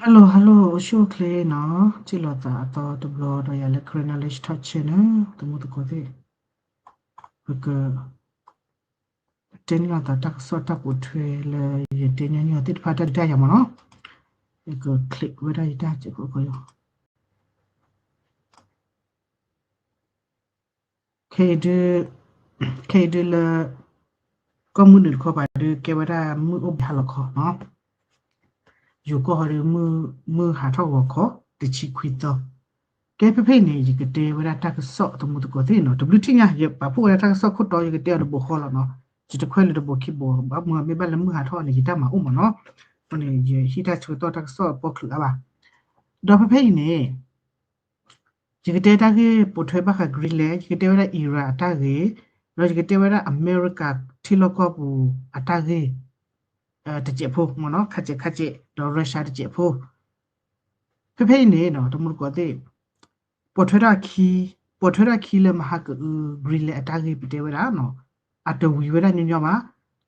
Hello hello အိၣ်ဆူၣ်အိၣ်ချ့နီၤ, ထံၣ်လိာ်သးအသီတဘျီဒီးယၤလၢ Karen Knowledge Talk Channel နီၤ, သမူသကိးသ့ၣ်, ပကတဲန့ၢ်လိာ်သးတၢ်ကစီၣ်တၢ်ပိာ်ထွဲလၢယတဲညီနုၢ်အီၤသ့ၣ်တဖၣ်တၢ်ဒုးတၢ်ယၤမးနီၤ, ယက click ဝဲဒၣ်ယတၢ်စဲးဖိကီယီၤ ခဲအံၤဒုး, ခဲအံၤဒုးလၢ ကီၢ်မုၢ်နုာ်တခီပၤဒုး ကဲဝဲဒၣ်မုၢ်အိၣ်ဘှံးဟါလီၤခီနီၤ, ယိၤကီၢ်ဟီဒုး မုၢ်ဟးထီၣ်ဂီၤခီ တဆံခွံသီ, ကဲဖဲဖဲအံၤန့ၣ် ယကတဲဝဲဒၣ်တၢ်ကစီၣ်သမူသကိးသ့ၣ်နီၤ, တဘျုးထံၣ်ညါ ယပာ်ဖှိၣ်ဝဲဒၣ်တၢ်ကစီၣ်ခိၣ်တီ ယကတဲအီၤတဘိဃီလီၤနီၤ, ယတခွဲးလၢတဘိခံဘိ, ဘၣ်မနုၤမ့ၢ်ဘၣ်လၢမုၢ်ဟးထီၣ်န့ၣ် ယတၢ်မၤအိၣ်မးနီၤ, အဃိန့ၣ် ယဟံးတၢ်ဆၢကတီၢ်တၢ်ကစီၣ်အပီချုးအါဘၣ်, ဒီးဖဲဖဲအံၤန့ၣ် ယကတဲတၢ်ဂ့ၢ်ပိာ်ထွဲဘၣ်ဃး Greenland, ယကတဲဝဲဒၣ် Iran အတၢ်ဂ့ၢ်, ဒီးယကတဲဝဲဒၣ်အမဲရကၤထံလီၢ်ကီၢ်ပူၤအတၢ်ဂ့ၢ် တစဲးဖိမ့ၢ်နီၤ, ခးစဲးခးစဲး, ဒီး Russia တစဲးဖိ, ဖဲဖဲအံၤန့ၣ် တမူတကိးသ့ၣ်, ပိာ်ထွဲထီၣ်ခံ, ပိာ်ထွဲထီၣ်ခံလၢမဟါကအု Greenland အတၢ်ဂ့ၢ်ပတဲဝဲဒၣ်နီၤ, အတဝံၤဝဲဒၣ်ညီညီဘၣ်,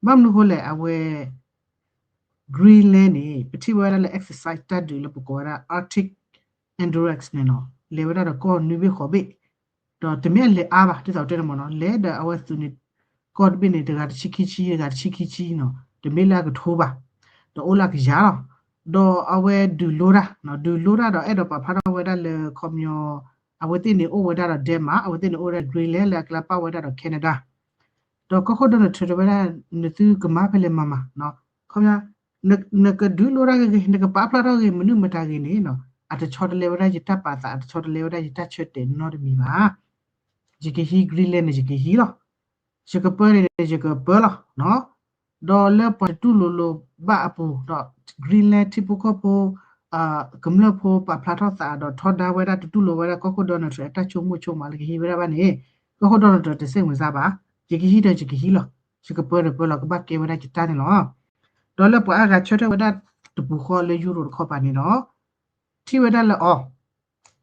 ဘၣ်မနုၤဃိလဲၣ် အဝဲ Greenland န့ၣ် ပထံၣ်ဝဲဒၣ်လၢ exercise တၢ်ဒုးလၢပကိးဝဲဒၣ် Arctic Endurance န့ၣ်နီၤ, လဲၤဝဲဒၣ်ဒီးကီၢ်နွံဘ့ၣ်ဃိးဘ့ၣ်, ဒီးတမ့ၢ်အလဲၤအါဘၣ် ဒ်သိးတဲန့ၣ်မ့ၢ်နီၤ, လဲၤဒီးအဝဲသုးန့ၣ် ကီၢ်တဘ့ၣ်န့ၣ် တဂၤတဆံခံဆံ တဂၤတဆံခံဆံနီၤ, တမ့ၢ်လၢအကထိဘၣ်, ဒီးအိၣ်လၢအကယၤလီၤ, ဒီးအဝဲဒုးလိတၢ်, ဒုးလိတၢ်ဒီးအဲၣ်ဒိးပာ်ဖျါထီၣ်ဝဲဒၣ်လၢခီပညီ, အဝဲသ့ၣ်န့ၣ်အိၣ်ဝဲဒၣ်ဒီး Denmark, အဝဲသ့ၣ်န့ၣ်အိၣ်ဝဲဒၣ် Greenland လၢအကျါပာ်ဝဲဒၣ်ဒီး Canada, ဒီးကီၢ်ခိၣ် Donald Trump တဲဝဲဒၣ် နသုကမၤဖဲလဲၣ်မၤမး, ခီပညီ နကဒုးလိတၢ်ဂ့ၤဂ့ၤ နကပာ်ဖျါထီၣ်ဂ့ၤမနုၤမတၤဂ့ၤန့ၣ်နီၤ, အတဆီတလဲဝဲဒၣ်ယတၢ်ပာ်သး အတဆီတလဲဝဲဒၣ်ယတၢ်ဆၢတဲာ်နီတမံၤဘၣ်, ယကဟံး Greenland န့ၣ် ယကဟံးလီၤ, ယကပၢန့ၣ် ယကပၢလီၤ, ဒီးလၢပှၤတတူၢ်လိာ်လိာ်ဘၣ်အပူၤဒီး Greenland ထံဖိကီၢ်ဖိ ကမျၢၢ်ဖိပာ်ဖျါထီၣ်သးဒီးထီဒါဝဲဒၣ်တတူၢ်လိာ်ဝဲဒၣ်ကီၢ်ခိၣ် Donald Trump အတၢ်ဆိကမိၣ်ဆိကမးလၢကဟံးဝဲဒၣ်ဘၣ်န့ၣ်, ကီၢ်ခိၣ် Donald Trump တစိတ်ဝင်စားဘၣ်, ယကဟံးဒီးယကဟံးလီၤ, ယကပၢဒီးပၢလီၤ ကဘၣ်ကဲဝဲဒၣ်ယတၢ်န့ၣ်လီၤ, ဒီးလၢပှၤအါဂၤဆၢထၢၣ်ဝဲဒၣ်တပူၤဃီလၢ Europe တခီပၤန့ၣ်ဒီး ထံၣ်ဝဲဒၣ်လၢအီၤ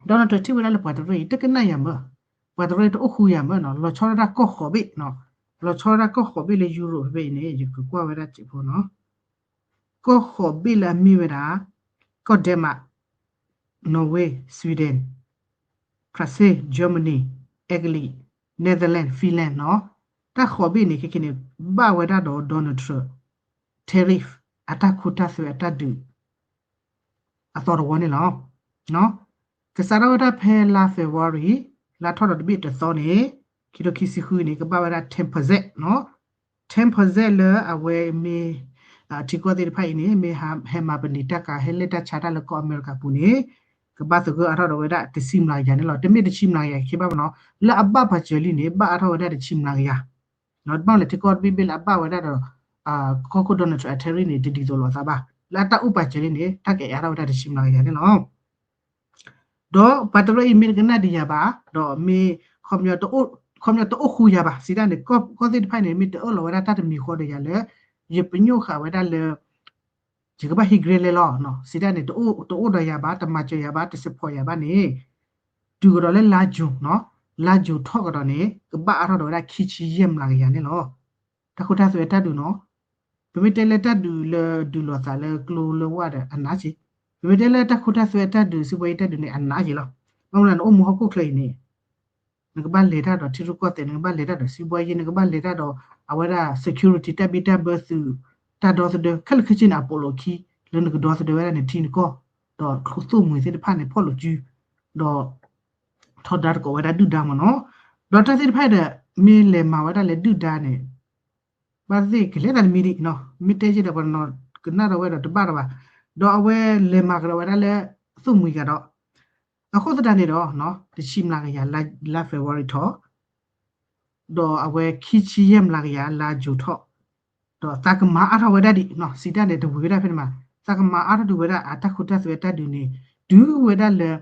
Donald Trump ထံၣ်ဝဲဒၣ်လၢပှၤတရ့ၣ်အံၤ တကနၣ်ယၤမၢ်, ပှၤတရ့ၣ်တအိၣ်ဃူယၤမၢ်နီၤ, လီၤဆီဒၣ်တၢ်ကီၢ်ဃိးဘ့ၣ်နီၤ, လီၤဆီဒၣ်တၢ်ကီၢ်ဃိးဘ့ၣ်လၢ Europe ဖဲဖဲအံၤန့ၣ် ယကကွၢ်ဝဲဒၣ်စဲးဖိနီၤ, ကီၢ်ဃိးဘ့ၣ်လၢအမ့ၢ်ဝဲဒၣ် ကီၢ် Denmark, Norway, Sweden, France, Germany, Italy, Netherlands, Finland နီၤ, တၢ်ဃိးဘ့ၣ်န့ၣ် ခဲခဲန့ၣ် ဘၣ်ဝဲဒၣ်ဒီး Donald Trump tariff အတၢ်ခိတၢ်သွဲအတၢ်ဒုး အသီတဝီန့ၣ်လီၤ. ကစးထီၣ်ဝဲဒၣ်ဖဲလါ February လါထီၣ်ဒီးတဘ့ၣ်တသီန့ၣ် ခံထိခံဆံဃုန့ၣ် ကဘၣ်ဝဲဒၣ် ten percent နီၤ, ten percent လၢအဝဲမ့ၢ် ထံကီၢ်သ့ၣ်တဖၣ်အံၤန့ၣ် မ့ၢ်ဟဲမၤပနံာ်တၢ်ကၤ ဟဲလဲၢ်တၢ်ဆါတၢ်လၢကီၢ်အမဲရကၤပူၤန့ၣ် ကဘၣ်သဂၢၢ်အါထီၣ်ဒီးဝဲဒၣ်တဆံမျးကယၤန့ၣ်လီၤ. တမ့ၢ်တဆံမျးကယၤခဲဘၣ်မနီၤ, လၢအဘၣ်ပှၤစၢၤလံန့ၣ် ဘၣ်အါထီၣ်ဝဲဒၣ်တဆံမျးကယၤ ဘၣ်မနုၤလဲၣ်ထံကီၢ်တဘ့ၣ်ဘ့ၣ်လၢအဘၣ်ဝဲဒၣ်ဒီး ကီၢ်ခိၣ် Donald Trump အ tariff န့ၣ် တဒ်သိးလိာ်အသးဘၣ်, လၢအတၢ်အိၣ်ပာ်စၢၤလံန့ၣ် တၢ်ကအါထီၣ်ဝဲဒၣ်တဆံမျးကယၤန့ၣ်လီၤ. ဒီးပှၤတရ့ၣ်အံၤမ့ၢ်တကနၣ်ဒံးယၤဘၣ်, ဒီးမ့ၢ် ခီပညီတအိၣ်ဃူယၤဘၣ် စံးတၢ်န့ၣ် ကီၢ်သ့ၣ်တဖၣ်န့ၣ် မ့ၢ်တအၢၣ်လီၤဝဲဒၣ်တၢ်တမံၤဃီဒီးယၤလၢ ယပညိၣ်ဃာ်ဝဲဒၣ်လၢ ယကဘၣ်ဟံး Greenland လီၤ စံးတၢ်န့ၣ် တအိၣ်ဒီးယၤဘၣ် တမၤစၢၤယၤဘၣ် တ support ယၤဘၣ်န့ၣ် တုၤကဒီးလၢလါယူၤနီၤ, လါယူၤထီၣ်ကဒီးန့ၣ် ကဘၣ်အါထီၣ်ဒီးဝဲဒၣ်ခံဆံယဲၢ်မျးကယၤန့ၣ်လီၤ. တၢ်ခိတၢ်သွဲတၢ်ဒုးနီၤ, ပမ့ၢ်တဲလၢတၢ်ဒုးလၢဒုးလိာ်သးလၢကျိလၢဝၢ်ဒီးအနးက့, ပမ့ၢ်တဲလၢတၢ်ခိတၢ်သွဲတၢ်ဒုး စံးဘှီယံၤတၢ်ဒုးန့ၣ် အနးက့လီၤ. ဘၣ်မနုၤနအိၣ်မူဟီၣ်ခိၣ်ချၢအံၤန့ၣ် နကဘၣ်လဲၤတၢ်ဒီးထံရူၢ်ကီၢ်သဲး နကဘၣ်လဲၤတၢ်ဒီးစံးဘှီယံၤ နကဘၣ်လဲၤတၢ်ဒီးအဝဲဒၣ် security တၢ်ဘံၣ်တၢ်ဘၢသုး တၢ်ဒီသဒၢ ခဲလၢာ်ခဲဆ့န့ၣ် အပိာ်လိာ်ခံ လၢနကဒီသဒၢဝဲဒၣ်နထံနကီၢ် ဒီးကျိသူၣ်မှံၤသ့ၣ်တဖၣ်န့ၣ် ဖီၣ်လိာ်စု ဒီး ထီဒါတကိးဝဲဒၣ်ဒုၣ်ဒါမ့ၢ်နီၤ, ဒီးတၢ်သ့ၣ်တဖၣ်ဒီး မ့ၢ်လဲၤမၤဝဲဒၣ်လၢဒုၣ်ဒါန့ၣ် ဘၣ်သ့ၣ်ကလဲၤသးတမံၤဒံးနီၤ, မ့ၢ်တဲယဲဒီးပှၤနီၤကနၣ်ဒီးဝဲဒီးတဘၣ်ဒီးဘၣ်, ဒီးအဝဲလဲၤမၤကဒီးဝဲဒၣ်လၢ သူၣ်မှံၤဂၤဒီး အဃိသတးန့ၣ်ဒီး တဆံမျးကယၤ လါ February ထီၣ် ဒီးအဝဲခံဆံယဲၢ်မျးကယၤ လါယူၤထီၣ်, ဒီးသးကမၤအါထီၣ်ဝဲဒၣ်ဒံးနီၤ, စံးတၢ်န့ၣ် တဝံၤဝဲဒၣ်ဖဲန့ၣ်မး, သးကမၤအါထီၣ်ဒံးဝဲဒၣ်အတၢ်ခိတၢ်သွဲတၢ်ဒုးန့ၣ် တုၤဝဲဒၣ်လၢ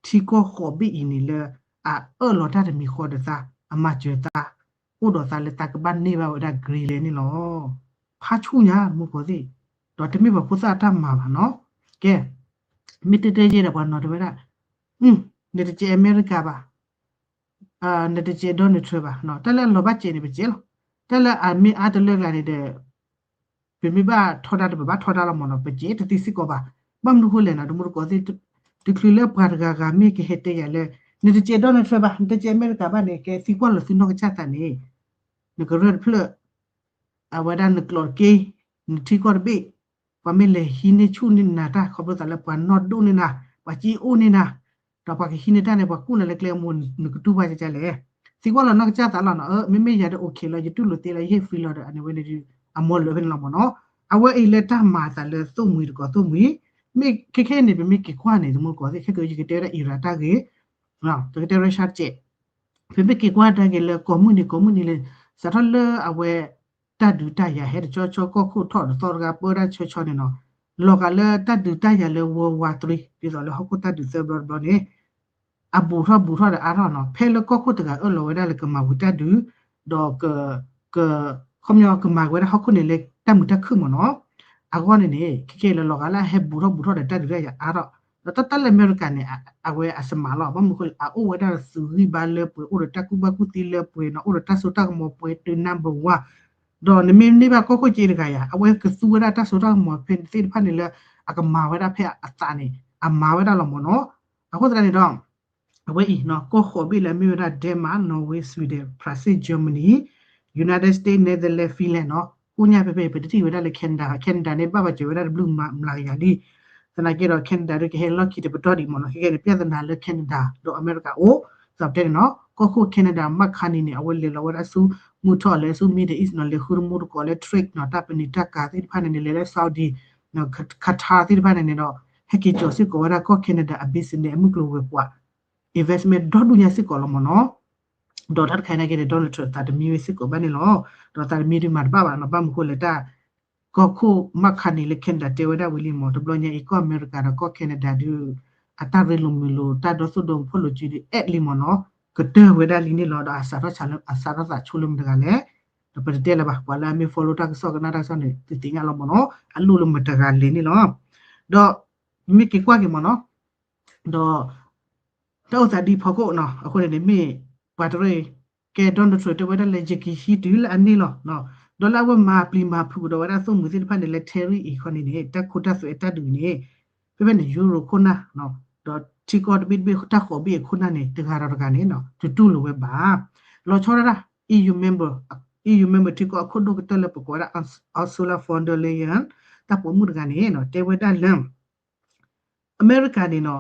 ထံကီၢ်ဃိးဘ့ၣ်အံၤန့ၣ်လၢ အအၢၣ်လီၤတၢ်တမံၤဃီဒီးသး, အမၤစၢၤသး, အိၣ်ဒီးသးလၢသးကဘၣ်န့ၢ်ဘၣ်ဝဲဒၣ် Greenland န့ၣ်လီၤ. ဖးဆူၣ်ညါတမူဖိသ့ၣ်, ဒီးတမ့ၢ်ပှၤဖိသၣ်အတၢ်မၤဘၣ်နီၤ. ကဲ, မ့ၢ်တဲတဲယဲဒီးပှၤနီၤတဲဝဲဒၣ်, နတစဲးအမဲရကၤဘၣ် နတစဲး Donald Trump ဘၣ်, တၢ်လၢအလီၤဘၣ်စဲးန့ၣ် ပစဲးလီၤ. တၢ်လၢအမ့ၢ်အါတလၢကျါန့ၣ်ဒီး ပမ့ၢ်ဘၣ်ထီဒါတပဘၣ်ထီဒါလီၤမ့ၢ်နီၤ, ပစဲးတသ့စ့ၢ်ကီးဘၣ်. ဘၣ်မနုၤဃိလဲၣ်နီၤ တမူတကိးသ့ၣ် တချုးလၢပှၤတဂၤဂၤမ့ၢ်ကဟဲတဲယၤလၢ နတကဲ Donald Trump ဘၣ် နတကဲအမဲရကၤဘၣ်န့ၣ် ကဲသံကွၢ်လီၤသုနီၢ်ကစၢ်သးန့ၣ် နကရၢၢ်တဖျၢၣ် အဝဲဒၣ်နကျိးတက့ၢ် နထံကီၢ်တဘ့ၣ် ပှၤမ့ၢ်လဲၤဟံးန့ၢ်ဆူၣ်န့ၢ်နၤတၢ် ခီဖျိသးလၢပှၤနီၢ်ဒိၣ်န့ၢ်နၤ ပှၤစ့အိၣ်န့ၢ်နၤ ဒီးပှၤကဟံးန့ၢ်တၢ်န့ၣ် ပှၤကူၣ်နၤလၢကျဲအမိၢ် နကတူၢ်ဘၣ်ကကလဲၣ် သံကွၢ်လီၤနီၢ်ကစၢ်သးလီၤနီၤ မ့မ့ၢ်ယၤဒီး okay လီၤ ယတူၢ်လိာ်သ့လီၤ ယဟ့ၣ် free လီၤဒီး အန့ၣ်ဝဲန့ၣ် အမီၢ်လၢာ်ဖဲန့ၣ်လီၤမ့ၢ်နီၤ အဝဲအံၤလၢတၢ်မၤအသးလၢသိၣ်မှံၤတကိးသိၣ်မှံၤ မ့ၢ်ခဲခဲအံၤန့ၣ် ပမ့ၢ်က့ၤကွၢ်န့ၣ် တမူတကိးသ့ၣ် ခဲကယကတဲဝဲဒၣ် Iran တၢ်ဂ့ၢ် ကတဲ Russia တကဲး ပမ့ၢ်က့ၤကွၢ်တၢ်ဂ့ၢ်လၢကိးမုၢ်နံၤကိးမုၢ်နံၤလၢ စးထီၣ်လၢအဝဲ တၢ်ဒုးတၢ်ယၤဟဲတဆီဆီ ကီၢ်ခိၣ်ထီၣ်တသီတဂၤပၢတၢ်ဆီဆီန့ၣ်နီၤ လီၤဂာ်လၢတၢ်ဒုးတၢ်ယၤလၢ World War Three ဒ်သိးလၢဟီၣ်ခိၣ်တၢ်ဒုးသၢဘျီတဘျီန့ၣ် အဘူးထီၣ်ဘူးထီၣ်ဒီးအါထီၣ်နီၤ ဖဲလၢကီၢ်ခိၣ်တဂၤအၢၣ်လီၤဝဲဒၣ်လၢကမၤဝံၤတၢ်ဒုး ဒီး က ခီပညီကမၤဝဲဒၣ်ဟီၣ်ခိၣ်န့ၣ်လၢတၢ်မုာ်တၢ်ခုၣ်မ့ၢ်နီၤ အဂီၢ်န့ၣ်န့ၣ် ခဲကဲလၢလီၤဂာ်လၢအဟဲဘူးထီၣ်ဘူးထီၣ်ဒီးတၢ်ဒုးတၢ်ယၤအါထီၣ် ဒီးတၢ်တၢ်လၢအမဲရကၤန့ၣ် အဝဲအစမးလီၤ ဘၣ်မနုၤဃိလၢအအိၣ်ဝဲဒၣ်သုးဂံၢ်ဘါလၢပှဲၤ အိၣ်ဒီးတၢ်ကူၣ်ဘၣ်ကူၣ်သ့လၢပှဲၤနီၤ အိၣ်ဒီးတၢ်စိတၢ်ကမီၤပှဲၤတုၤ number one ဒီးနမ့ၢ်န့ၢ်ဘၣ်ကီၢ်ခိၣ်က့တဂၤယၤ အဝဲကသူဝဲဒၣ်တၢ်စိတၢ်ကမီၤဖဲသ့ၣ်တဖၣ်န့ၣ်လၢ အကမၤဝဲဒၣ်ဖဲအသးန့ၣ် အမၤဝဲဒၣ်လီၤမ့ၢ်နီၤ အဃိသတးန့ၣ်ဒီး အဝဲအံၤနီၤ ကီၢ်ဃိးဘ့ၣ်လၢအမ့ၢ်ဝဲဒၣ် Denmark, Norway, Sweden, France, Germany, United States, Netherlands, Finland နီၤ ကိၣ်ညါဖဲဖဲ ပတထံၣ်ဝဲဒၣ်လၢ Canada, Canada န့ၣ် ဘၣ်ပာ်စၢၤဝဲဒၣ်တဘျုးမၤမျးကယၤလံ သနာ်က့ဒီး Canada ဒုးကဟဲလီၢ်ခံတပတီၢ်ဒံးမ့ၢ်နီၤ ခဲကဲန့ၣ် ပြဿနာလၢ Canada ဒီးအမဲရကၤအိၣ် သးပတဲန့ၣ်နီၤ ကီၢ်ခိၣ် Canada မၣ်ခါနံၤန့ၣ် အဝဲလဲၤလီၤဝဲဒၣ်ဆူ မုၢ်ထီၣ်လဲၤဆူ Middle East နီၤ လဲၤဃုတမူတကိးလၢ trade နီၤ တၢ်ပနံာ်တၢ်ကၤသ့ၣ်တဖၣ်န့ၣ်န့ၣ် လဲၤလၢ Saudi, Qatar သ့ၣ်တဖၣ်န့ၣ်န့ၣ်ဒီး ဟဲက့ၤကၠီၤစ့ၢ်ကီးဝဲဒၣ်ကီၢ် Canada အ business အမုၢ်ကျိၤဝဲၤကွာ် investment ဒီဒူၣ်ညါစ့ၢ်ကီးလီၤမ့ၢ်နီၤ ဒီးတၢ်တခါအံၤနာ်က့ဒီး Donald Trump သးတမံဝဲစ့ၢ်ကီးဘၣ်န့ၣ်လီၤ ဒီးသးတမံဒုးမၤတဘၣ်ဘၣ်နီၤ ဘၣ်မနုၤဃိလဲၣ်တၢ် ကီၢ်ခိၣ်မၣ်ခါနံၤလၢ Canada တဲဝဲဒၣ်ဝံၤလံမ့ၢ် တဘျီညါအံၤကီၢ်အမဲရကၤဒီးကီၢ် Canada ဒုး အတၢ်ရ့လိာ်မုာ်လိာ် တၢ်ဒီသိၣ်ဒီဖှိၣ်လိာ်စုဒုး အဲၣ်လံမ့ၢ်နီၤ ကတၢၢ်ဝဲဒၣ်လံန့ၣ်လီၤ ဒီးအစးထီၣ်ဆါလၢ အစးထီၣ်သးဆိလၢမတၤတဂၤလဲၣ် ဒီးပတတဲလၢၤဘၣ် ပှၤလၢအမ့ၢ် follow တၢ်ကစီၣ်ကနၣ်တၢ်ကစီၣ်န့ၣ် သုသ့ၣ်ညါလီၤမ့ၢ်နီၤ အလိၣ်လၢမတၤတဂၤလဲၣ်န့ၣ်လီၤ ဒီး မ့ၢ်က့ၤကွၢ်က့ၤမ့ၢ်နီၤ ဒီး တၢ်အိၣ်သးဒ်ဖီခိၣ်နီၤ အဃိန့ၣ်န့ၣ်မ့ၢ် ပှၤတရၢ ကဲ Donald Trump တဲဝဲဒၣ်လၢယကဟံးတုၤလၢအန့ၢ်လီၤ ဒီးလၢအဝဲမၤပျံၤမၤဖုးကဒီးဝဲဒၣ်သိၣ်မှံၤသ့ၣ်တဖၣ်န့ၣ် လၢ tariff အံၤခီန့ၣ်န့ၣ် တၢ်ခိတၢ်သွဲတၢ်ဒုးန့ၣ် ဖဲဖဲန့ၣ် Euro ခိၣ်နၢ် ဒီးထံကီၢ်တဘ့ၣ်တဘ့ၣ်တၢ်ဃိးဘ့ၣ်အခိၣ်နၢ်န့ၣ် တဂၤဒီးတဂၤန့ၣ် တတူၢ်လိာ်ဝဲဘၣ် လီၤဆီဒၣ်တၢ် EU member EU member ထံကီၢ်အခိၣ်ဒိၣ်ကတၢၢ်လၢပကိးဝဲဒၣ် Ursula von der Leyen တၢ်ပိာ်မုၣ်တဂၤန့ၣ် တဲဝဲဒၣ်လၢ အမဲရကၤန့ၣ်နီၤ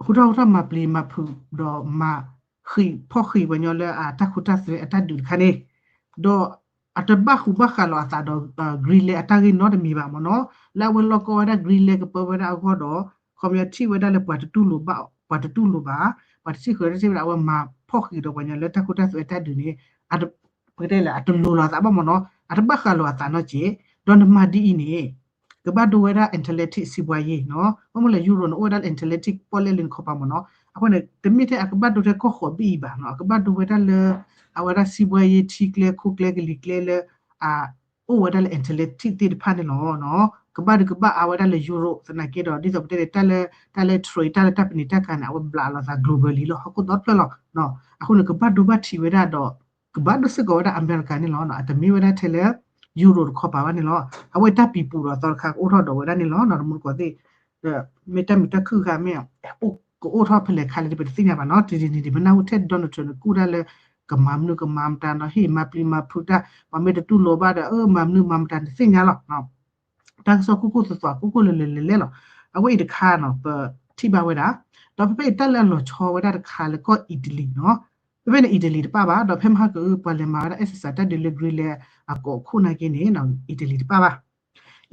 ဟူထီၣ်ဟူထီၣ်မၤပျံၤမၤဖုး ဒီးမၤဃံးဖီၣ်ဃံးပှၤညီလၢအတၢ်ခိတၢ်သွဲအတၢ်ဒုးတခါန့ၣ် ဒီးအတဘၣ်ဃူဘၣ်ဃးလီၤအသးဒီး Greenland အတၢ်ဂ့ၢ်နီတမံၤဘၣ်မ့ၢ်နီၤ လၢအဝဲလီၢ်ကီဝဲဒၣ် Greenland ကပၢဝဲဒၣ်အဂီၢ်ဒီး ခီပညီထံၣ်ဝဲဒၣ်လၢပှၤတတူၢ်လိာ်ဘၣ် ပှၤတတူၢ်လိာ်ဘၣ် ပှၤတစံၣ်ဃၢၤတၢ်စံၣ်ဝဲဒၣ် အဝဲမၤဖီၣ်ဃံးဒီးပှၤညီလၢတၢ်ခိတၢ်သွဲအတၢ်ဒုးန့ၣ် ပကတဲလၢ အတလိၤလီၤအသးဘၣ်မ့ၢ်နီၤ အတဘၣ်ဃးလီၤအသးနီတစဲး ဒီးနမၤဒ်အံၤန့ၣ် ကဘၣ်ဒိဝဲဒၣ် Atlantic စီးပွားရေးနီၤ ဘၣ်မနုၤလဲၣ် Euro န့ၣ် အိၣ်ဝဲဒၣ်လၢ Atlantic ပီၣ်လဲၣ်လၢနခီပၤမ့ၢ်နီၤ အဃိန့ၣ် တမ့ၢ်ထဲအကဘၣ်ဒိထဲကီၢ်ဃိးဘ့ၣ်အံၤဘၣ်နီၤ အကဘၣ်ဒိဝဲဒၣ်လၢ အဝဲဒၣ်စီးပွားရေးထံကျဲခိၣ်ကျဲကလံၤကျဲလၢ အ အိၣ်ဝဲဒၣ်လၢ Atlantic သ့ၣ်တဖၣ်န့ၣ်လီၤ. ကဘၣ်ဒုးကဘၣ်အါဝဲဒၣ်လၢ Europe သနာ်က့ဒီး ဒ်သိးပတဲန့ၣ် တၢ်လၢ တၢ်လၢ trade တၢ်လၢတၢ်ပနံာ်တၢ်ကၤန့ၣ် အဝဲဘျးလီၤသး globally လီၤ ဟီၣ်ခိၣ်ဒီဖျၢၣ်လီၤ. အဃိန့ၣ် ကဘၣ်ဒိဘၣ်ထံးဝဲဒၣ်ဒီး ကဘၣ်ဒိစ့ၢ်ကီးဝဲဒၣ်အမဲရကၤန့ၣ်လီၤ. အတမ့ၢ်ဝဲဒၣ်ထဲလၢ Europe တခီပၤဘၣ်န့ၣ်လီၤ. အဝဲတၢ်ပံၤပူၤဒီးသီတခါကအိၣ်ထီၣ်ဒီးဝဲဒၣ်န့ၣ်လီၤ. ဒီးတမူတကိးသ့ၣ် မ့ၢ်တၢ်မုာ်တၢ်ခုၣ်ဃာ်မ့ၢ် ကအိၣ်ထီၣ်ဖဲလဲၣ်ခါလဲၣ် ပတသ့ၣ်ညါဘၣ်နီၤ. တနံၤနံၤဒ် ပနၢ်ဟူထဲ Donald Trump န့ၣ် ကူၣ်တၢ်လၢ ကမၤမနုၤကမၤမတၤနီၤ ဟ့ၣ်မၤပျံၤမၤဖုးတၢ် ပှၤမ့ၢ်တတူၢ်လိာ်ဘၣ်ဒီး အၢ မၤမနုၤမၤမတၤန့ၣ်သ့ၣ်ညါလီၤ. တၢ်ကစီၣ်ခိၣ်ခိၣ်သွဲသွဲ ခိၣ်ခိၣ်လၢာ်လၢာ်လဲၤလဲၤလီၤ. အဝဲအံၤတခါနီၤ ပထံၣ်ဘၣ်ဝဲဒၣ် ဒီးဖဲဖဲအံၤတၢ်လၢအလီၤဆီဝဲဒၣ်တခါလၢကီၢ် Italy နီၤ. ဖဲဖဲန့ၣ် Italy တပၣ်ဘၣ် ဒီးဖဲမဟါကအု ပှၤလဲၤမၤဝဲဒၣ် exercise တၢ်ဒုးလၢ Greenland အကိးခိၣ်နာ်က့န့ၣ် Italy တပၣ်ဘၣ်.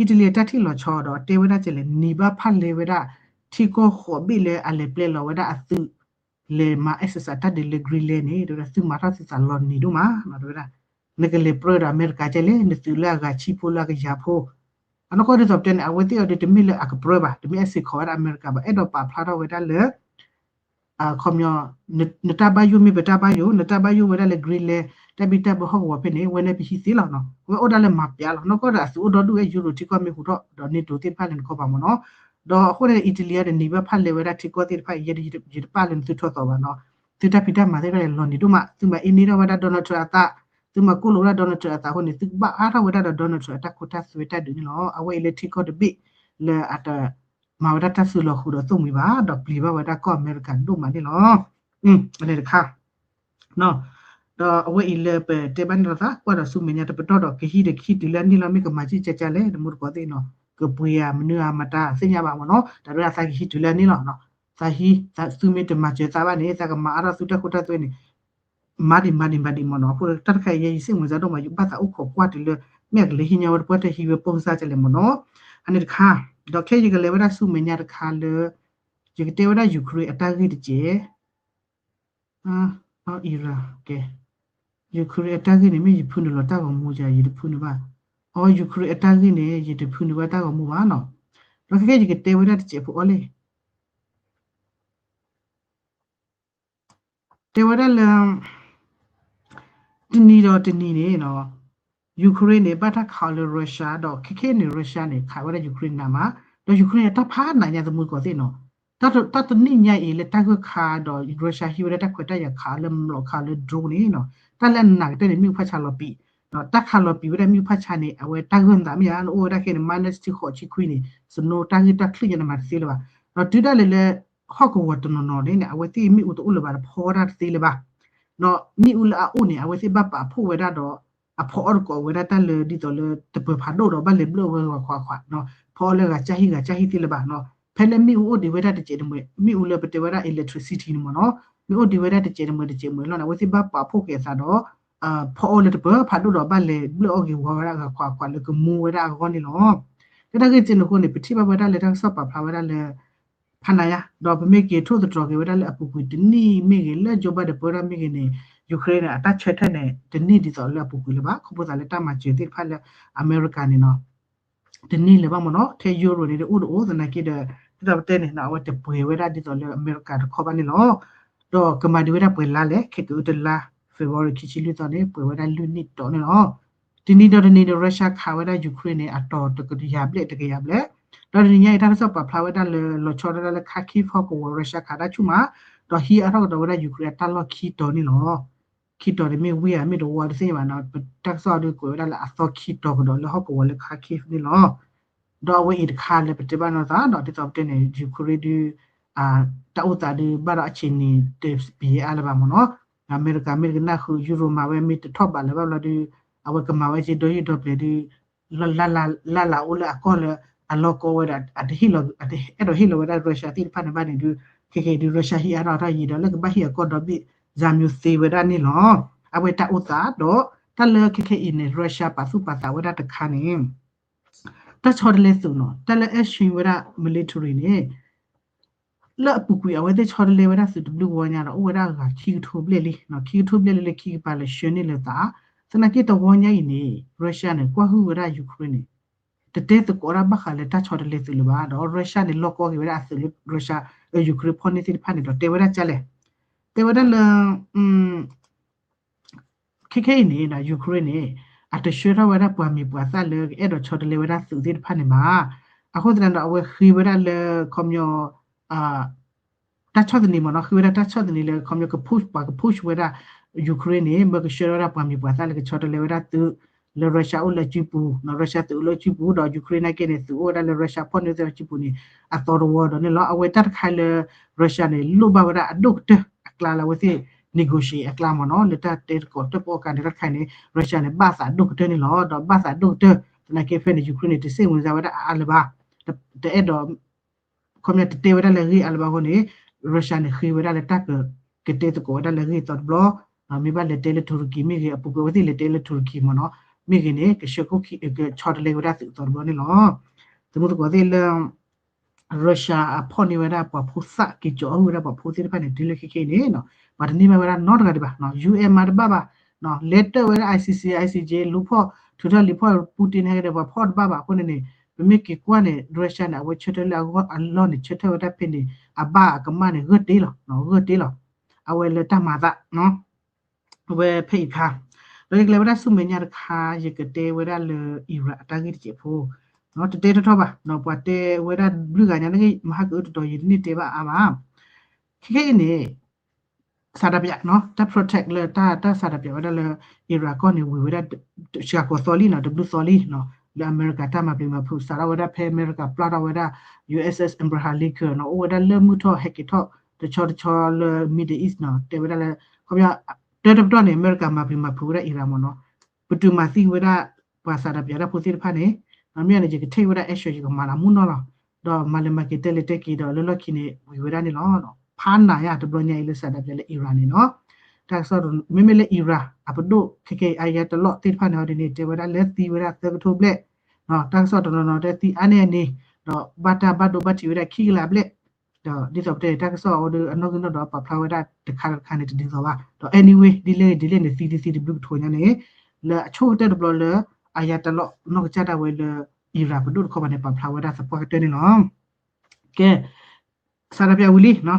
Italy အတၢ်ထံၣ်လီၤဆီဒီးတဲဝဲဒၣ်ကလဲၣ် နံၤဘၣ်ဖၣ်လဲဝဲဒၣ် ထံကီၢ်ဃိးဘ့ၣ်လၢအလဲၤပျဲလီၤဝဲဒၣ်အသုး လဲၤမၤ exercise တၢ်ဒုးလၢ Greenland န့ၣ် တဲဝဲဒၣ် သုမၤထီၣ်သုသးလီၤနံၤဒိၣ်မး တဲဝဲဒၣ် နကလဲၤပြၢဒီးအမဲရကၤကလဲၣ် နသုးလၢအဂၤဆံဖိလၢအကယၤဖိ အနီၢ်ကီၢ်ဒ်သိးပတဲန့ၣ် အဝဲသ့ၣ်အီၤဒုးတမ့ၢ်လၢအကပြၢဘၣ် တမ့ၢ်အဲၣ်စ့ၤခီးဝဲဒၣ်အမဲရကၤဘၣ် အဲၣ်ဒိးပာ်ဖျါထီၣ်ဝဲဒၣ်လၢ ခီပညီ နတၢ်ဘၣ်ယိၣ်မ့ၢ်ပတၢ်ဘၣ်ယိၣ် နတၢ်ဘၣ်ယိၣ်ဝဲဒၣ်လၢ Greenland တၢ်ဘံၣ်တၢ်ဘၢဟီၣ်ကဝီၤဖဲန့ၣ် ဝဲန့ၣ်ပဟံးသ့လီၤနီၤ ဝဲအိၣ်ဒၣ်လၢမၤပျးလီၤ နီၢ်ကီၢ်ဒီးအသုးအိၣ်ဒီဒူၣ်ဝဲ Euro ထံကီၢ်မ့ၢ်ဟူးထီၣ်ဒီး NATO သ့ၣ်တဖၣ်လၢနခီပၤမ့ၢ်နီၤ ဒီးအဃိန့ၣ် Italy ဒီးနံၤဘၣ်ဖၣ်လဲဝဲဒၣ်ထံကီၢ်သ့ၣ်တဖၣ်အံၤ ယဲဒၣ်ယတပာ်လၢနသုထီၣ်သီဘၣ်နီၤ သုတၢ်ဖံးတၢ်မၤသ့ၣ်တဖၣ်န့ၣ်လီၤနံၤဒိၣ်မး သုမၤအ့န့ၢ်ထီၣ်ဝဲဒၣ် Donald Trump အသး သုမၤကိၢ်လိာ်ဝဲဒၣ် Donald Trump အသးအဃိန့ၣ် သုကဘၣ်အါထီၣ်ဝဲဒၣ်ဒီး Donald Trump အတၢ်ခိတၢ်သွဲတၢ်ဒုးန့ၣ်လီၤ အဝဲအံၤလၢထံကီၢ်တဘ့ၣ်လၢအတ မၤဝဲဒၣ်တၢ်စုလီၤဃုာ်ဒီးသိၣ်မှံၤဘၣ် ဒီးပျံၤဘၣ်ဝဲဒၣ်ကီၢ်အမဲရကၤဒိၣ်မးန့ၣ်လီၤ. အန့ၣ်တခါ ဒီးအဝဲအံၤလၢပတဲဘၣ်န့ၣ်လီၤသး ကွၢ်ဒီးဆူမဲာ်ညါတပတီၢ်ဒီး ကဟံးဒီးကဟံးတုၤလၢအန့ၢ်လီၤ မ့ၢ်ကမၤကၠံကၠါလဲၣ် တမူတကိးသ့ၣ်နီၤ ကပှ့ၤဧါ မနုၤဧါ မတၤသ့ၣ်ညါဘၣ်မ့ၢ်နီၤ တၢ်ဒ်သးကဟံးတုၤလၢအန့ၢ်လီၤ သးဟံး သုမ့ၢ်တမၤစၢၤသးဘၣ်န့ၣ် သးကမၤအါထီၣ်သုတၢ်ခိတၢ်သွဲန့ၣ် မၤဒံးမၤဒံးမၤဒံးမ့ၢ်နီၤ အဃိတၢ်တခါအံၤ ယဲယစ့ၢ်မုၢ်စၢ်ဒိၣ်မး ယဘၣ်သးအိၣ်ခိးကွၢ်တုၤလၢ မ့ၢ်အကလဲၤဟံးညါဝဲတပှၢ်တၢၢ်ဟံးဝဲပိၢ်ကစၢ်ကလဲၣ်မ့ၢ်နီၤ အန့ၣ်တခါ ဒီးခဲယကလဲၤဝဲဒၣ်ဆူမဲာ်ညါတခါလၢ ယကတဲဝဲဒၣ် Ukraine အတၢ်ဂ့ၢ်တက့ၢ် Iran ကဲ Ukraine အတၢ်ဂ့ၢ်န့ၣ် မ့ၢ်ယဖုနုာ်လီၤတၢ်ဂီၤမူယၤ ယတဖုနုာ်ဘၣ် အီ Ukraine အတၢ်ဂ့ၢ်န့ၣ် ယတဖုနုာ်ဘၣ်တၢ်ဂီၤမူဘၣ်နီၤ ဒီးခဲခဲယကတဲဝဲဒၣ်တစဲးဖိအီၤလံ တဲဝဲဒၣ်လၢ တနံၤဒီးတနံၤန့ၣ်နီၤ Ukraine န့ၣ် ဘၣ်တၢ်ခးအီၤလၢ Russia ဒီးခဲခဲန့ၣ် Russia န့ၣ် ခးဝဲဒၣ် Ukraine နးမး ဒီး Ukraine အတၢ်ဖးနးညါ တမူတကိးသ့ၣ်နီၤ တၢ်တနံၣ်ညါအံၤလၢတၢ်ဂၢၢ်ခါဒီး Russia ဟံးဝဲဒၣ်တၢ်ခွဲးတၢ်ယာ်ခးအီၤလၢမျိာ်ခးအီၤလၢ drone န့ၣ်နီၤ တၢ်လၢအနးကတၢၢ်န့ၣ် မ့ၣ်အူဖးဆါလီၤပံာ် တၢ်ခးလီၤပံာ်ဝဲဒၣ်မ့ၣ်အူဖးဆါန့ၣ် အဝဲတၢ်ဂၢၢ်နးမ့ၢ်ဧါ နအိၣ်ဝဲဒၣ်ခဲန့ၣ် minus တဆံဃိး တဆံခွံန့ၣ် snow တၢ်ဂ့ၢ်တၢ်ချုးညါန့ၣ်မၤတသ့လၢၤဘၣ် ဒီးတုၤဒၣ်လဲာ်လၢ ဟီၣ်ကဝီၤတနီၤနီၤန့ၣ် အဝဲသ့ၣ်မ့ၣ်အူတအိၣ်လၢၤဘၣ်ဒီး ဖီတၢ်တသ့လၢၤဘၣ် ဒီးမ့ၣ်အူလၢအအိၣ်န့ၣ် အဝဲသ့ၣ်ဘၣ်ပာ်ဖှိၣ်ဝဲဒၣ်ဒီး အဖီအီၣ်တကိးဝဲဒၣ်တၢ်လၢဒ်သိးလၢတပၢၤဖးဒိၣ်ဒီးဘၣ်လဲၤဘျၢၣ်အီၤဂၤခွးခွး ဖီအီၣ်လၢဂၤကၢ်ဟံၣ်ဂၤကၢ်ဟံၣ်သ့လၢၤဘၣ်နီၤ ဖဲလၢမ့ၣ်အူအိၣ်ဒံးဝဲဒၣ်တစဲးတမှဲး မ့ၣ်အူလၢပတဲဝဲဒၣ် electricity န့ၣ်မ့ၢ်နီၤ မ့ၢ်အိၣ်ဒံးဝဲဒၣ်တစဲးတမှဲးတစဲးမှဲးလီၤန့ၣ် အဝဲသ့ၣ်ဘၣ်ပာ်ဖှိၣ်က့ၤအသးဒီး ဖီအီၣ်လၢတပၢၤဖးဒိၣ်ဒီးဘၣ်လဲၤဘျၢၣ်အီၣ်ဂ့ၤဝီဝဲဒၣ်ဂၤခွးခွးလၢကမူဝဲဒၣ်အဂီၢ်န့ၣ်လီၤ. လၢတၢ်ဂ့ၢ်စ့ၢ်န့ၣ်အဃိန့ၣ် ပထံၣ်ဘၣ်ဝဲဒၣ်လၢတၢ်ကစီၣ်ပာ်ဖျါဝဲဒၣ်လၢ ဖးနးယါ ဒီးပမ့ၢ်က့ၤထိၣ်သတြီၤက့ၤဝဲဒၣ်လၢအပူၤကွံာ်တနံၣ်မ့ၢ်ဂ့ၤ လၢ Joe Biden ပၢတၢ်မ့ၢ်ဂ့ၤန့ၣ် Ukraine န့ၣ် အတၢ်ဆၢထၢၣ်န့ၣ် တန့ၢ်ဒ်သိးလၢအပူၤကွံာ်လၢၤဘၣ် ခီဖျိသးလၢတၢ်မၤစၢၤသ့ၣ်တဖၣ်လၢအမဲရကၤန့ၣ်နီၤ တန့ၢ်လၢၤဘၣ်မ့ၢ်နီၤ ထဲ Euro န့ၣ် တအိၣ်တအိၣ်သနာ်က့ဒီး ဒ်သိးပတဲန့ၣ်နီၤ အဝဲတပှဲၤဝဲဒၣ်ဒ်သိးလၢအမဲရကၤတခီဘၣ်န့ၣ်လီၤ. ဒီးကမၤဒံးဝဲဒၣ်ပှဲၤလါလဲၣ် ခဲကအုတလါ February ခံဆံလွံၢ်သီန့ၣ် ပှဲၤဝဲဒၣ်လွံၢ်နံၣ်တီၤန့ၣ်လီၤ. တနံၤဒီးတနံၤန့ၣ် Russia ခးဝဲဒၣ် Ukraine န့ၣ် အတီၤတကယၤဘျဲၣ်တကယၤဘျဲၣ်, ဒီးတနံၤညါအံၤ တၢ်ကစီၣ်ပာ်ဖျါဝဲဒၣ်လၢ လီၤဆီဒၣ်တၢ်လၢ Kharkiv ဟီၣ်ကဝီၤ Russia ခးတၢ်ဆူၣ်မး, ဒီးဟံးအါထီၣ်ကဒီးဝဲဒၣ် Ukraine အတၢ်လီၢ်ခံတီၤန့ၣ်လီၤ. ခံတီၤန့ၣ်မ့ၢ်ဝံဧါ မ့ၢ်တဝီတသ့ၣ်ညါဘၣ်နီၤ, တၢ်ကစီၣ်ဒုးကွဲးဝဲဒၣ်လၢအသီခံတီၤကဒီးလၢဟီၣ်ကဝီၤလၢ Kharkiv န့ၣ်လီၤ. ဒီးအဝဲအံၤတခါလၢပတဲဘၣ်နီၤသးဒီး ဒ်သိးပတဲန့ၣ် Ukraine ဒုး တၢ်အိၣ်သးဒုးဘၣ်ဒီးအဆံးနံၤတပံၤအါလၢၤဘၣ်မ့ၢ်နီၤ, အမဲရကၤမ့ၢ်တကနၣ်ဃုာ် Euro မၤဝဲမ့ၢ်တထီၣ်ဘးလၢၤဘၣ်ဘျီဒုး အဝဲကမၤဝဲက့ၤဒီယုၢ်ဒီပျဲၤဒုး လၢ်လၢ်အိၣ်လၢအကီၢ်လၢအလီၢ်ကီဝဲဒီး အတဟ့ၣ်လီၤ အဲၣ်ဒိးဟ့ၣ်လီၤဝဲဒၣ် Russia သ့ၣ်တဖၣ်န့ၣ်ဘၣ်န့ၣ်ဒုး ခဲက့ၤဒုး Russia ဟံးအါထီၣ်အထီၣ်ယံာ်ဒီး လၢကဘၣ်ဟ့ၣ်အကီၢ်ဒီဘ့ၣ် ဇာမျိုးသ့ဝဲဒၣ်န့ၣ်လီၤ. အဝဲတၢ်အိၣ်သးဒီး တၢ်လၢခဲခဲအံၤန့ၣ် Russia ပာ်သူၣ်ပာ်သးဝဲဒၣ်တခါန့ၣ် တၢ်ဆီတလဲသုးနီၤ, တၢ်လၢ extreme ဝဲဒၣ် military န့ၣ် လၢအပူၤကွံာ်အဝဲသ့ၣ်ဆီတလဲဝဲဒၣ်သုးတဘျုးဝီညါဒီး အိၣ်ဝဲဒၣ်ဂၤခံကထိဘျဲၣ်လံ, ခံကထိဘျဲၣ်လံလၢခံကပၤလၢဆှၢန့ၢ်လၢၤသး, သနာ်က့တဝီညါအံၤန့ၣ် Russia န့ၣ် ကွၢ်ဟုၣ်ဝဲဒၣ် Ukraine န့ၣ် တတဲသကိးတၢ်ဘၣ်ဃးလၢတၢ်ဆီတလဲသုးလၢၤဘၣ်, ဒီး Russia န့ၣ် လီၢ်ကီက့ၤဝဲဒၣ်အသုးလၢ Russia Ukraine ဖီၣ်န့ၢ်သ့ၣ်တဖၣ်န့ၣ်ဒီး တဲဝဲဒၣ်ကလဲၣ်, တဲဝဲဒၣ်လၢ ခဲခဲအံၤန့ၣ် Ukraine န့ၣ် အတဆှၢထီၣ်ဝဲဒၣ်ပှၤမံၤပှၤသၣ်လၢကအဲၣ်ဒိးဆီတလဲဝဲဒၣ်သုးသ့ၣ်တဖၣ်န့ၣ်ဘၣ်. အဃိသတးဒီး အဝဲဃ့ဝဲဒၣ်လၢ ခီပညီ တၢ်ဆီၣ်သနံးမ့ၢ်နီၤ, ဃ့ဝဲဒၣ်တၢ်ဆီၣ်သနံးလၢ ခီပညီ က push ပှၤက push ဝဲဒၣ် Ukraine န့ၣ် မၢကဆှၢထီၣ်ဝဲဒၣ်ပှၤမံၤပှၤသၣ်လၢကဆီတလဲဝဲဒၣ်သုး လၢ Russia အိၣ်လၢစုပူၤ, Russia သုးအိၣ်လၢစုပူၤ ဒီး Ukraine နာ်က့န့ၣ် သုးအိၣ်ဝဲဒၣ်လၢ Russia ဖီၣ်န့ၢ်သ့ၣ်လၢစုပူၤန့ၣ် အသီတဝီဒီးန့ၣ်လီၤ. အဝဲတၢ်တခါလၢ Russia န့ၣ် လိၣ်ဘၣ်ဝဲဒၣ်အဒိၣ်ကတၢၢ် အကျါလၢအဝဲသ့ၣ် negotiate အကျါမ့ၢ်နီၤ, လၢတၢ်တဲသကိးတၢ်ပအီၣ်ကါန့ၣ် တၢ်တခါန့ၣ် Russia န့ၣ် ဘၣ်သးဒိၣ်ကတၢၢ်န့ၣ်လီၤ. ဒီးဘၣ်သးဒိၣ်ကတၢၢ် သနာ်က့ဖဲန့ၣ် Ukraine န့ၣ် တစ့ၣ်မုၢ်စါဝဲဒၣ်အါအါလၢၤဘၣ်, တအဲၣ်ဒိး ခီပညီတတဲဝဲဒၣ်လၢအဂ့ၢ်အါလၢၤဘၣ်အဃိန့ၣ် Russia န့ၣ် ဃ့ဝဲဒၣ်လၢတၢ်က ကတဲသကိးဝဲဒၣ်လၢအဂ့ၢ်အသီတဘျီ, မ့ၢ်ဘၣ်လဲၤတဲလၢ Turkey မ့ၢ်ဂ့ၤ အပူၤကွံာ်အဝဲသ့ၣ်လဲၤတဲလၢ Turkey မ့ၢ်နီၤ, မ့ၢ်ဂ့ၤန့ၣ် ကဆှၢခိၣ်ခံ ကဆီတလဲဝဲဒၣ်သုးအသီတဘျီန့ၣ်လီၤ. သမူသကိးသ့ၣ်လၢ Russia အဖီၣ်န့ၢ်ဝဲဒၣ်ပှၤဖိသၣ် က့ၤကၠီအီၣ်ဟုၣ်ဝဲဒၣ်ပှၤဖိသ့ၣ်တဖၣ်န့ၣ် တုၤလၢခဲခဲအံၤန့ၣ် ပှၤတန့ၢ်ဘၣ်ဝဲဒၣ်နီတဂၤဒံးဘၣ်, UN မၤတဘၣ်ဘၣ်, လဲၤတၢၣ်ဝဲဒၣ် ICC ICJ လူၤဖီၣ် ထုးထီၣ်လံၤဖီၣ် Putin ဟဲကဒီး ပှၤဖီၣ်တဘၣ်ဘၣ်အဃိန့ၣ်န့ၣ် ပမ့ၢ်က့ၤကွၢ်န့ၣ် Russia န့ၣ် အဝဲဆၢထၢၣ်လၢအဂီၢ်အလီၢ်န့ၣ် ဆၢထၢၣ်ဝဲဒၣ်ဖဲန့ၣ် အဘၣ်အကမၣ်န့ၣ် ဂၢၢ်တ့လီၤ, ဂၢၢ်တ့လီၤ, အဝဲလၢတၢ်မၤသး အဝဲဖဲအံၤခါ, ဒီးယကလဲၤဝဲဒၣ်ဆူမဲာ်ညါတခါ ယကတဲဝဲဒၣ်လၢ Iran အတၢ်ဂ့ၢ်တစဲးဖိ, တတဲထီထီဘၣ်, ပှၤတဲဝဲဒၣ်ဘျုးဂၤညါန့ၣ် မဟါကအုတတီၤ ယတန့ၢ်တဲဘၣ်အါမး, ခဲခဲအံၤန့ၣ် ဆန္ဒပြ တၢ် protest လၢတၢ် တၢ်ဆန္ဒပြဝဲဒၣ်လၢ Iran ကီၢ်န့ၣ် ဝံၤဝဲဒၣ် စှၤကိးသီလံနီၤ, တဘျုးသီလံနီၤ, လၢအမဲရကၤတၢ်မၤပျံၤမၤဖုး စးထီၣ်ဝဲဒၣ်ဖဲအမဲရကၤပျၢ်ထီၣ်ဝဲဒၣ် U S S Abraham Lincoln နီၤ အိၣ်ဝဲဒၣ်လၢမုၢ်ထီၣ်ဟဲက့ၤထီၣ်တဆီတဆီလၢ Middle East နီၤ တဲဝဲဒၣ်လၢ ခီပညီ တၢတပတီၢ်န့ၣ် အမဲရကၤမၤပျံၤမၤဖုးဝဲဒၣ် Iran မ့ၢ်နီၤ ပတုာ်မၤသံဝဲဒၣ် ပှၤဆန္ဒပြတၢ်ဖိသ့ၣ်တဖၣ်န့ၣ် မ့ၢ်န့ၣ် ယက take ဝဲဒၣ် action ယကမၤလၢအမုၢ်နီၢ်လီၤ ဒီးမၤလဲၤမၤက့ၤတဲလဲၤတဲက့ၤဒီးလၢလီၢ်ခံန့ၣ် ဝံၤဝဲဒၣ်န့ၣ်လီၤ. ဖးနးယါတဘျီညါအံၤလၢဆန္ဒပြလၢ Iran န့ၣ်နီၤ တၢ်ကစီၣ်မ့မ့ၢ်လၢ Iran အပဒိၣ်ခဲကဲအံၤ Ayatollah သ့ၣ်တဖၣ်န့ၣ် အီၤဒ်န့ၣ် တဲဝဲဒၣ်လၢသံဝဲဒၣ်သၢကထိဘျဲၣ် တၢ်ကစီၣ်တနီၤနီၤတဲသံအါန့ၢ်အန့ၣ် ဒီးဘၣ်တၢ်ဘၣ်ဒိဘၣ်ထံးဝဲဒၣ်ခံကလးဘျဲၣ် ဒီးဒ်သိးပတဲန့ၣ် တၢ်ကစီၣ်အီၤဒီးအနီၣ်ဂံၢ်နီၣ်ဒွးပာ်ဖျါဝဲဒၣ်တခါတခါန့ၣ်တဒ်သိးဘၣ် ဒီး anyway ဒ်လဲၣ်ဒ်လဲၣ်န့ၣ် သံဒ်သံတဘျုးကထိညါန့ၣ် လၢအဆိကတၢၢ်တဘျီလၢ Ayatollah နီၢ်ကစၢ်ဒၣ်ဝဲလၢ Iran ပဒိၣ်တခီပၤန့ၣ် ပာ်ဖျါဝဲဒၣ်သပှၢ်ကတၢၢ်န့ၣ်လီၤ. ကဲ ဆန္ဒပြဝံၤလံ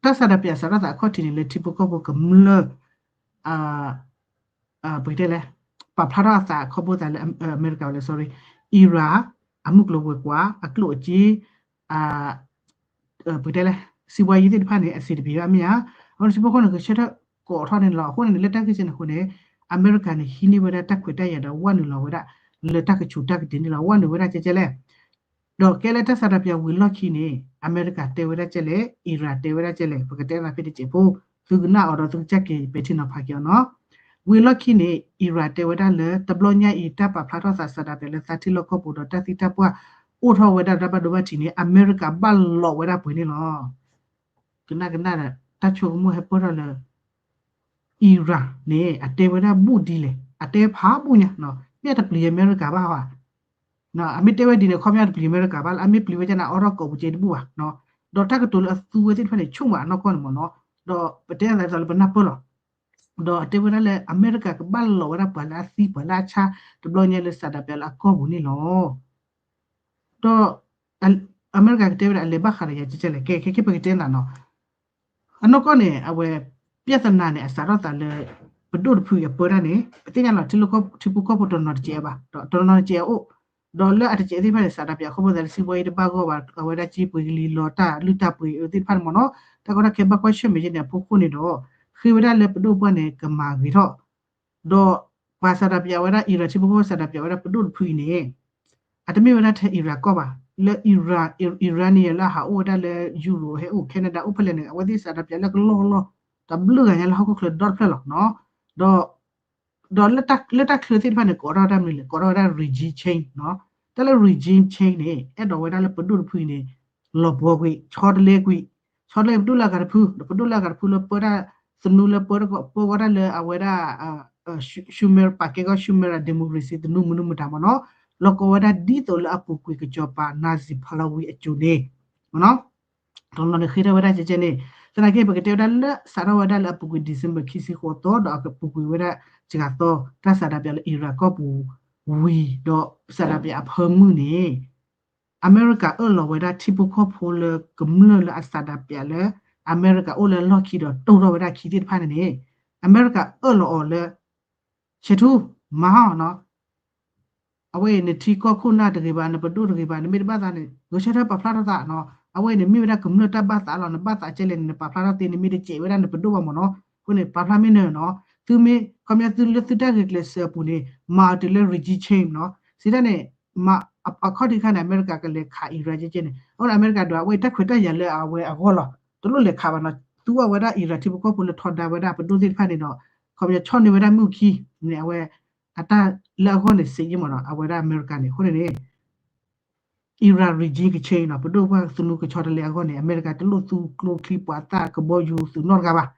တၢ်ဆန္ဒပြစးထီၣ်သးအခီၣ်ထံးန့ၣ် လၢထံဖိကီၢ်ဖိကမျၢၢ် ပကတဲလဲၣ် ပာ်ဖျါထီၣ်အသးခီဖျိသးလၢ အမဲရကၤ sorry Iran အမုၢ်ကျိၤဝဲၤကွာ် အကျိၣ်အစ့ ပကတဲလဲၣ် စံးဘှါယံၤသ့ၣ်တဖၣ်န့ၣ် အဆင်တပြေဘၣ်မ့ၢ်ဧါ. အဃိန့ၣ် ထံဖိကီၢ်ဖိန့ၣ် ကဆၢထၢၣ်ကိးထီၣ်န့ၣ်လီၤ. အဃိန့ၣ် လၢတၢ်ဂ့ၢ်စဲန့ၣ်အဃိန့ၣ် အမဲရကၤန့ၣ် ဟံးန့ၢ်ဝဲဒၣ်တၢ်ခွဲးတၢ်ယာ်ဒီးဝဲနုာ်လီၤဝဲဒၣ် လၢတၢ်ကဆူးတၢ်ကတ့ၤန့ၣ်လီၤ. ဝဲနုာ်ဝဲဒၣ်ကဲကဲလဲၣ် ဒီးကဲလၢတၢ်ဆန္ဒပြဝံၤလီၢ်ခံန့ၣ် အမဲရကၤတဲဝဲဒၣ်ကဲလဲၣ် Iran တဲဝဲဒၣ်ကဲလဲၣ် ပကတဲနၤဖဲတစဲးဖိ သုကနၣ်အီၤဒီးသုကစၢ်က့ၤပဲာ်ထံနီၤဖးက့ၤအီၤနီၤ. ဝံၤလီၢ်ခံန့ၣ် Iran တဲဝဲဒၣ်လၢ တဘျီညါအံၤ တၢ်ပာ်ဖျါထီၣ်သးဆန္ဒပြလၢသးထံလီၢ်ကီၢ်ပူၤဒီးတၢ်သံတၢ်ပှၢ် အိၣ်ထီၣ်ဝဲဒၣ်တၢ်ဘၣ်ဒိဘၣ်ထံးန့ၣ် အမဲရကၤဘၣ်လိာ်ဝဲဒၣ်ပှ့ၤန့ၣ်လီၤ. ကနၣ်ကနၣ်ဒီး တၢ်ဆိကမိၣ်ဟဲပၢၢ်ထီၣ်လၢ Iran န့ၣ် အတဲဝဲဒၣ်ဘူးဒ်လဲၣ် အတဲဖးဘူးညါ မ့ၢ်အတပျံၤအမဲရကၤဘၣ်ဘၣ် အမ့ၢ်တဲဝဲဒ်န့ၣ် ခီပညီတပျံၤအမဲရကၤဘၣ်လၢ အမ့ၢ်ပျံၤဝဲကနၤ အိးထီၣ်ကိးပူၤစ့တဘူၣ်ဘၣ်. ဒီးတၢ်ကတိၤလၢအသူဝဲသ့ၣ်တဖၣ်န့ၣ် ဆိကမိၣ်အနီၢ်ကီၢ်န့ၣ်မ့ၢ်နီၤ, ဒီးပတဲအသးဒ်သိးလၢပနၢ်ပၢၢ်လီၤ. ဒီးအတဲဝဲဒၣ်လၢ အမဲရကၤကဘၣ်လိာ်ဝဲဒၣ်ပှၤလၢအသံပှၤလၢအဆါ တဘျီညါလၢဆန္ဒပြလၢအကီၢ်ပူၤန့ၣ်လီၤ. ဒီး အမဲရကၤကတဲဝဲဒၣ်အလဲၤဘၣ်ဃးဒီးယၤကဲကဲလဲၣ် ကဲ ခဲကဲပကတဲနၤနီၤ အနီၢ်ကီၢ်န့ၣ် အဝဲ ပြဿနာန့ၣ် အစးထီၣ်သးလၢ ပဒိၣ်တဖုအံၤအပၢတၢ်န့ၣ် ပသ့ၣ်ညါလီၤ ထံဖိကီၢ်ဖိတနီၤတစဲးဘၣ် ဒီးတနီၤတစဲးအိၣ်, ဒီးလၢအတစဲးသ့ၣ်တဖၣ်န့ၣ် စးဒးပၠးအခိၣ်ဖိသးလၢ စံးဘှီအံၤတဘၣ်ဂီၢ်ဘၣ် အဝဲဒၣ်စ့ပှ့ၤကလံၤလီၤ တၢ်လုၢ်တၢ်ပှ့ၤသ့ၣ်တဖၣ်န့ၣ်မ့ၢ်နီၤ, တၢ်ကီတၢ်ခဲဘၣ်ကွၢ်ဆၢၣ်မဲာ်ယဲန့ၣ် အဖီခိၣ်န့ၣ်ဒီး ဃ့ဝဲဒၣ်လၢပဒိၣ်ပှၢ်န့ၣ် ကမၤဂ့ၤထီၣ် ဒီးပှၤစးဒးပၠးဝဲဒၣ် Iran ထံဖိကီၢ်ဖိစးဒးပၠးဝဲဒၣ်ပဒိၣ်တဖုအံၤန့ၣ် အတမ့ၢ်ဝဲဒၣ်ထဲ Iran ကီၢ်ဘၣ်, လၢ Iran, Iranian လၢအဟးအိၣ်ဝဲဒၣ်လၢ Europe ဟဲအိၣ် Canada အိၣ်ဖဲလဲၣ်န့ၣ် အဝဲသ့ၣ်စးဒးပၠးလၢကလီကလီ တဘျုးဂၤညါလၢဟီၣ်ခိၣ်ချၢဒီတဖျၢၣ်လီၤ. ဒီး ဒီးလၢတၢ်ချၢသ့ၣ်တဖၣ်န့ၣ် ကိးထီၣ်ဝဲဒၣ်မနုၤလဲၣ် ကိးထီၣ်ဝဲဒၣ် regime change နီၤ, တၢ်လၢ regime change န့ၣ် အဲၣ်ဒိးဝဲဒၣ်လၢပဒိၣ်တဖုအံၤန့ၣ် လီၤပှီၤကွံာ် ဆီတလဲကွံာ်, ဆီတလဲပဒိၣ်လၢအဂၤတဖု ဒီးပဒိၣ်လၢအဂၤတဖုလၢပၢတၢ်သနူလၢပၢတၢ် ပၢဝဲဒၣ်လၢအဝဲဒၣ် Schumer ပာ်ကဲကီၢ် Schumer democracy သနူမနုၤမတၤမ့ၢ်နီၤ, လီၤကိးဝဲဒၣ်ဒ်သိးလၢအပူၤကွံာ်ကစီၤပၤ Nazi Pahlavi အစိၤန့ၣ် မ့ၢ်နီၤ တနီၤန့ၣ်ဃ့ထီၣ်ဝဲဒၣ်ကဲကဲန့ၣ်, သနာ်က့ ပကတဲဝဲဒၣ်လၢစးထီၣ်ဝဲဒၣ်လၢအပူၤကွံာ် December ခံဆံဃိးသီ ဒီးအကပူၤကွံာ်ဝဲဒၣ်စှၤသီ တၢ်စးဒးပၠးလၢ Iran ကီၢ်ပူၤဝံၤ ဒီးစးဒးပၠးအဖၢမုၢ်န့ၣ် အမဲရကၤအၢၣ်လီၤဝဲဒၣ်ထံဖိကီၢ်ဖိလၢကမျၢၢ်လၢအစးဒးပၠးလၢ အမဲရကၤအိၣ်လၢအလီၢ်ခံဒီးတိၢ်ထီၣ်ဝဲဒၣ်အခံသ့ၣ်တဖၣ်န့ၣ်န့ၣ် အမဲရကၤအၢၣ်လီၤအီၤလၢ ဆဲးထူ မၤဟီၣ်နီၤ အဝဲအံၤနထံကီၢ်ခိၣ်နၢ်တဂ့ၤဘၣ် နပဒိၣ်တဂ့ၤဘၣ် နမ့ၢ်တဘၣ်သးန့ၣ် ဂဲၤဆၢထၢၣ်ပာ်ဖျါထီၣ်သးနီၤ အဝဲအံၤန့ၣ်မ့ၢ်ဝဲဒၣ်ကမျၢၢ်တၢ်ဘၣ်သးလီၤ နဘၣ်သးကဲလဲၣ်န့ၣ် နပာ်ဖျါထီၣ်သ့ နမ့ၢ်တစဲးဝဲဒၣ်နပဒိၣ်ဘၣ်မ့ၢ်နီၤ အဃိန့ၣ် ပာ်ဖျါမ့ၢ်နၢၤနီၤ သုမ့ၢ် ခီပညီသုလၢသုတၢ်ဂ့ၤကျဲးစၢးအပူၤန့ၣ် မၤအီၤတုၤလၢ regime change နီၤ စံးတၢ်န့ၣ် မၤအခီၣ်ထံးခါန့ၣ် အမဲရကၤကလဲၤခး Iran ကဲကဲန့ၣ် အဃိန့ၣ် အမဲရကၤဒွး အဝဲအံၤတၢ်ခွဲးတၢ်ယာ်လၢအဝဲအဂီၢ်လီၤ တလိၣ်လဲၤခးဘၣ်နီၤ သူအီၤဝဲဒၣ် Iran ထံဖိကီၢ်ဖိလၢထီဒါဝဲဒၣ်ပဒိၣ်သ့ၣ်တဖၣ်န့ၣ်ဒီး ခီပညီဆီၣ်န့ၢ်ဝဲဒၣ်မုၢ်ခံန့ၣ် အဝဲ အတၢ်လၢအဂီၢ်န့ၣ် စံးယံမ့ၢ်နီၤ အဝဲဒၣ်အမဲရကၤန့ၣ် အဃိန့ၣ်န့ၣ် Iran regime က change နီၤ ပဒိၣ်ပှၢ်သနူကဆီတလဲအဂီၢ်န့ၣ် အမဲရကၤတလိၣ်သူကျိချံမျိာ်သၣ်ကဘီယူၤသုးနီတဂၤဘၣ်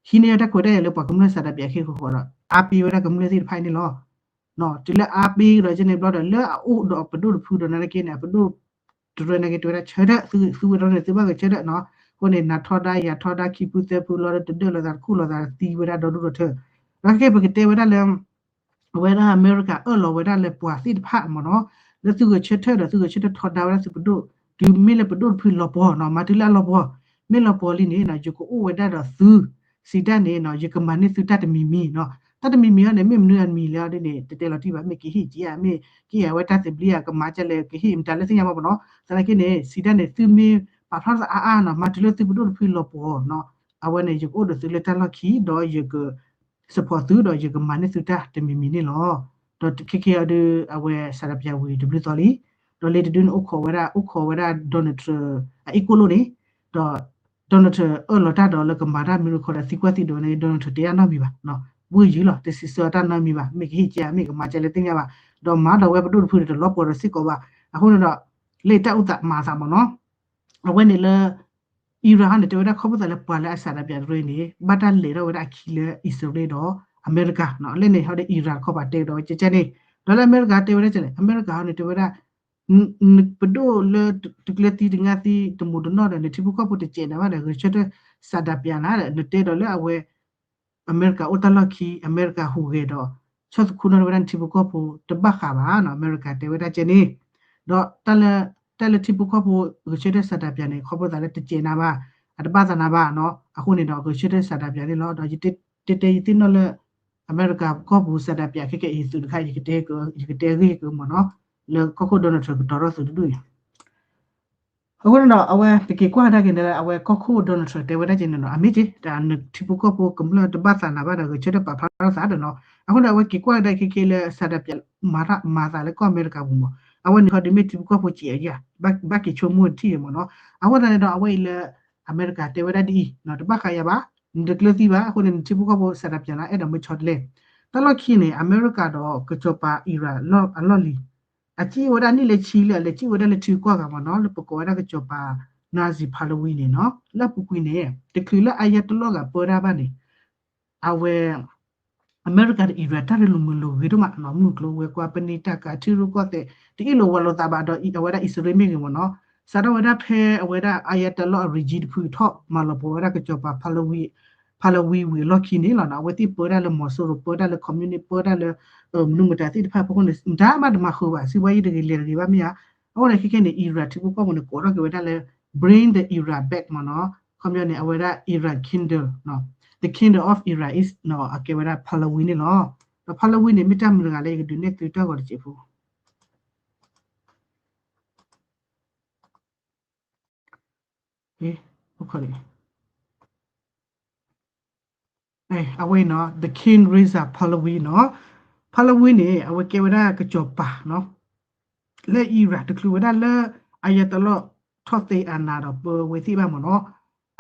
ဟံးန့ၢ်တၢ်ခွဲးတၢ်ယာ်လၢပှၤကမျၢၢ်စးဒးပၠးခဲဃီဃီဒီး အါပ့ၤဝဲဒၣ်ကမျၢၢ်သ့ၣ်တဖၣ်အံၤန့ၣ်လီၤ. တုၤလၢအါပ့ၤဒီးကဲန့ၣ်ဘျီဒီး လၢအအိၣ်ဒီးပဒိၣ်တဖုဒီးနာ်က့န့ၣ် အပဒိၣ်တရၢနာ်က့ တဲဝဲဒၣ်ဆၢထၢၣ် သုဝဲတရၢန့ၣ် သုဘၣ်ဂဲၤဆၢထၢၣ်နီၤ အဃိန့ၣ် နၤထီဒါယၤထီဒါ ခံဖုသၢဖုလီၤဒီး တဒၢၣ်လိာ်သးတခူၣ်လိာ်သးသံဝဲဒၣ်ဒီဒူၣ်ဒီထၢ ဒီးခဲကဲပကတဲဝဲဒၣ်လၢ အဝဲဒၣ်အမဲရကၤအၢၣ်လီၤဝဲဒၣ်လၢပှၤသ့ၣ်တဖၣ်မ့ၢ်နီၤ လၢသုဂဲၤဆၢထၢၣ်ဒီးသုဂဲၤဆၢထၢၣ်ထီဒါဝဲဒၣ်သုပဒိၣ် တုၤမ့ၢ်လၢပဒိၣ်တဖုလီၤပှီၤနီၤ မၤတုၤလၢအလီၤပှီၤ မ့ၢ်လီၤပှီၤလံန့ၣ်နီၤ ယကအိၣ်ဝဲဒၣ်ဒီးသု စံးတၢ်န့ၣ်နီၤ ယကမၤန့ၢ်သုတၢ်တမံၤမံၤနီၤ တၢ်တမံၤမံၤအံၤန့ၣ် မ့ၢ်မနုၤအမံၤလဲၣ်အီၤဒ်န့ၣ် တတဲလီၤတံၢ်ဘၣ် မ့ၢ်ကဟ့ၣ်က့ၤဧါ မ့ၢ်ကဟ့ၣ်အဝဲတၢ်သဘျ့ဧါ ကမၤကလဲၣ် ကဟ့ၣ်မတၤလၢသ့ၣ်ညါဘၣ်မ့ၢ်နီၤ သနာ်က့န့ၣ် စံးတၢ်န့ၣ် သုမ့ၢ်ပာ်ဖျါထီၣ်သးအါအါနီၤ မၤတုၤလၢသုပဒိၣ်တဖုလီၤပှီၤနီၤ အဝဲန့ၣ် ယကအိၣ်ဒီးသုလၢတၢ်လီၢ်ခံ ဒီးယက support သု ဒီးယကမၤန့ၢ်သုတၢ်တမံၤမံၤန့ၣ်လီၤ. ဒီးခဲခဲအံၤဒုး အဝဲ ဆန္ဒပြ ဝံၤတဘျုးသီလံ, ဒီးလ့တဒုန့ၣ် အိၣ်ခိးဝဲဒၣ် အိၣ်ခိးဝဲဒၣ် Donald Trump အ echo လိၤန့ၣ်, ဒီး Donald Trump အၢၣ်လီၤတၢ်ဒီးလၢကမၤတၢ် miracle ဒီးသံကွၢ်သံဒိးန့ၣ် Donald Trump တဲတၢ်နီတမံၤဘၣ်, ဝ့ၢ်ယံၤလီၤ တစံးဆၢတၢ်နီတမံၤဘၣ်, မ့ၢ်ကဟ့ၣ်ကဲ မ့ၢ်ကမၤကဲလၢသ့ၣ်ညါဘၣ်, ဒီးမၤဒီးဝဲပဒိၣ်တဖုန့ၣ် တလီၤပှီၤဒီးစ့ၢ်ကီးဘၣ်, အဃိန့ၣ်ဒီး လၢတၢ်အိၣ်သးမၤသးမ့ၢ်နီၤ, အဝဲန့ၣ်လၢ Iran ဟီန့ၣ် တဲဝဲဒၣ်ခီဖျိသးလၢပှၤလၢအဆန္ဒပြတရၢန့ၣ် ဘၣ်တၢ်လဲၤထီၣ်ဝဲဒၣ်အခံလၢအံၣ်စရ့လးဒီးအမဲရကၤနီၤ, လၢန့ၣ်ဟီဒီး Iran တခီပၤတဲကဒီးဝဲကဲကဲန့ၣ်, ဒီးလၢအမဲရကၤတဲဝဲဒၣ်ကဲလဲၣ်, အမဲရကၤဟီန့ၣ် တဲဝဲဒၣ် နပဒိၣ်လၢတကျၢၤသံတငါသံတမူးတနီၣ်ဒီး နထံဖိကီၢ်ဖိတစဲးနၤဘၣ်ဒီး ဂဲၤဆၢထၢၣ်ဆန္ဒပြနၤဒီး နတဲဒီးလၢအဝဲ အမဲရကၤအိၣ်တၢ်လီၢ်ခံ အမဲရကၤဟူးဂဲၤဒီး ဆီၣ်သခူနီၣ်ဝဲဒၣ်နထံဖိကီၢ်ဖိတဘၣ်ဃးဘၣ်နီၤ, အမဲရကၤတဲဝဲဒၣ်ကဲန့ၣ်, ဒီး တၢ်လၢထံဖိကီၢ်ဖိဂဲၤဆၢထၢၣ်ဆန္ဒပြန့ၣ် ခီဖျိသးလၢတစဲးနၤဘၣ်, အတဘၣ်သးနၤဘၣ်နီၤ, အဃိန့ၣ်ဒီး ဂဲၤဆၢထၢၣ်ဆန္ဒပြန့ၣ်လီၤ, ဒီးယတဲတဲယသ့ၣ်နီၣ်လၢ အမဲရကၤကီၢ်ပူၤဆန္ဒပြခဲကဲအံၤ သုးတခါ ယကတဲဂ့ၢ်ကမ့ၢ်နီၤ, လၢကီၢ်ခိၣ် Donald Trump ကတီၤထီၣ်သုးတဒူၣ်အံၤ အဃိန့ၣ်ဒီး အဝဲပက့ၤကွၢ်ကဒါက့ၤန့ၣ်လၢ အဝဲကီၢ်ခိၣ် Donald Trump တဲဝဲဒၣ်ကဲန့ၣ်နီၤ, အမ့ၢ်က့ တၢ်နထံဖိကီၢ်ဖိကမျၢၢ်တဘၣ်သးနၤဘၣ်ဒီး ဂဲၤဆၢထၢၣ်ပာ်ဖျါထီၣ်သးဒီးနီၤ, အဃိန့ၣ် အဝဲက့ၤကွၢ်ကဒါခဲခဲလၢ ဆန္ဒပြ မၤသးလၢကီၢ်အမဲရကၤပူၤမ့ၢ်, အဝဲန့ၣ်ဟီဒုးမ့ၢ်ထံဖိကီၢ်ဖိစဲးအယါ, ဘၣ်က့ၤဆိကမိၣ်ထံၣ်မ့ၢ်နီၤ, အဃိသတးန့ၣ်ဒီး အဝဲအံၤလၢ အမဲရကၤတဲဝဲဒၣ်ဒ်အံၤ, တဘၣ်ဃးယၤဘၣ်, နတကျၢၤသံဘၣ်, အဃိန့ၣ် နထံဖိကီၢ်ဖိဆန္ဒပြနၤ အဲၣ်ဒိးမ့ၢ်ဆီတလဲ, တၢ်လီၢ်ခံန့ၣ် အမဲရကၤဒီးကစီၤပၤ Iran အလီၢ်လံၤ အစံၣ်ဝဲဒၣ်နံၣ်လၢဆံလၢအလဲၤစံၣ်ဝဲဒၣ်လၢထံကီၢ်ဂၤမ့ၢ်နီၤ, လၢပကိးဝဲဒၣ်ကစီၤပၤ Najeeb Pahlavi န့ၣ်နီၤ, လၢအပူၤကွံာ်န့ၣ် တချုးလၢအယါတလီၢ်ဂၤပၢတၢ်ဘၣ်န့ၣ်, အဝဲ အမဲရကၤဒီး Iran တၢ်ရ့လိာ်မုာ်လိာ်ဂ့ၤဒိၣ်မးနီၤ, မုၢ်ကျိၤဝဲၤကွာ် ပနံာ်တၢ်ကၤ ထံရူၢ်ကီၢ်သဲး တအ့ၣ်လိာ်ဝးလိာ်သးဘၣ်ဒီး အဝဲဒၣ်အံၣ်စရ့လးမ့ၢ်ဂ့ၤမ့ၢ်နီၤ, စးထီၣ်ဝဲဒၣ်ဖဲအဝဲဒၣ် Ayatollah အ regime တဖုထီၣ်မၤလီၤပှီၢ်ဝဲဒၣ်ကစီၤပၤ Pahlavi, Pahlavi ဝံၤအလီၢ်ခံန့ၣ်လီၤ, အဝဲသ့ၣ်ပၢတၢ်လၢမီၤစိရိၤ ပၢတၢ်လၢ communist ပၢတၢ်လၢ မနုၤမတၤသ့ၣ်တဖၣ်အဖီခိၣ်န့ၣ် မတၤမးတမၤဃုာ်ဘၣ်, စံးဘှါယံၤတဂ့ၤ လဲၤတဂ့ၤဘၣ်မ့ၢ်ဧါ, အဃိန့ၣ်ခဲခဲန့ၣ် Iran ထံဖိကီၢ်ဖိန့ၣ် ကိးထီၣ်က့ၤဝဲဒၣ်လၢ bring the Iran back မ့ၢ်နီၤ, ခီပညီန့ၣ် အဝဲဒၣ် Iran Kindle, the Kindle of Iran is နီၤ, အကဲဝဲဒၣ် Pahlavi န့ၣ်လီၤ, ဒီး Pahlavi န့ၣ် မ့ၢ်တၢ်မနုၤတဂၤလၢယကဒုးနဲၣ်သုတၢ်ဂီၤတစဲးဖိ အဝဲနီၤ the King Reza Pahlavi နီၤ, Pahlavi န့ၣ် အဝဲကဲဝဲဒၣ်ကစီၤပၤနီၤ, လၢ Iran တချုးဝဲဒၣ်လၢ Ayatollah ထီၣ်သ့အနၤဒီးပၢဝဲသ့ၣ်ဘၣ်မ့ၢ်နီၤ,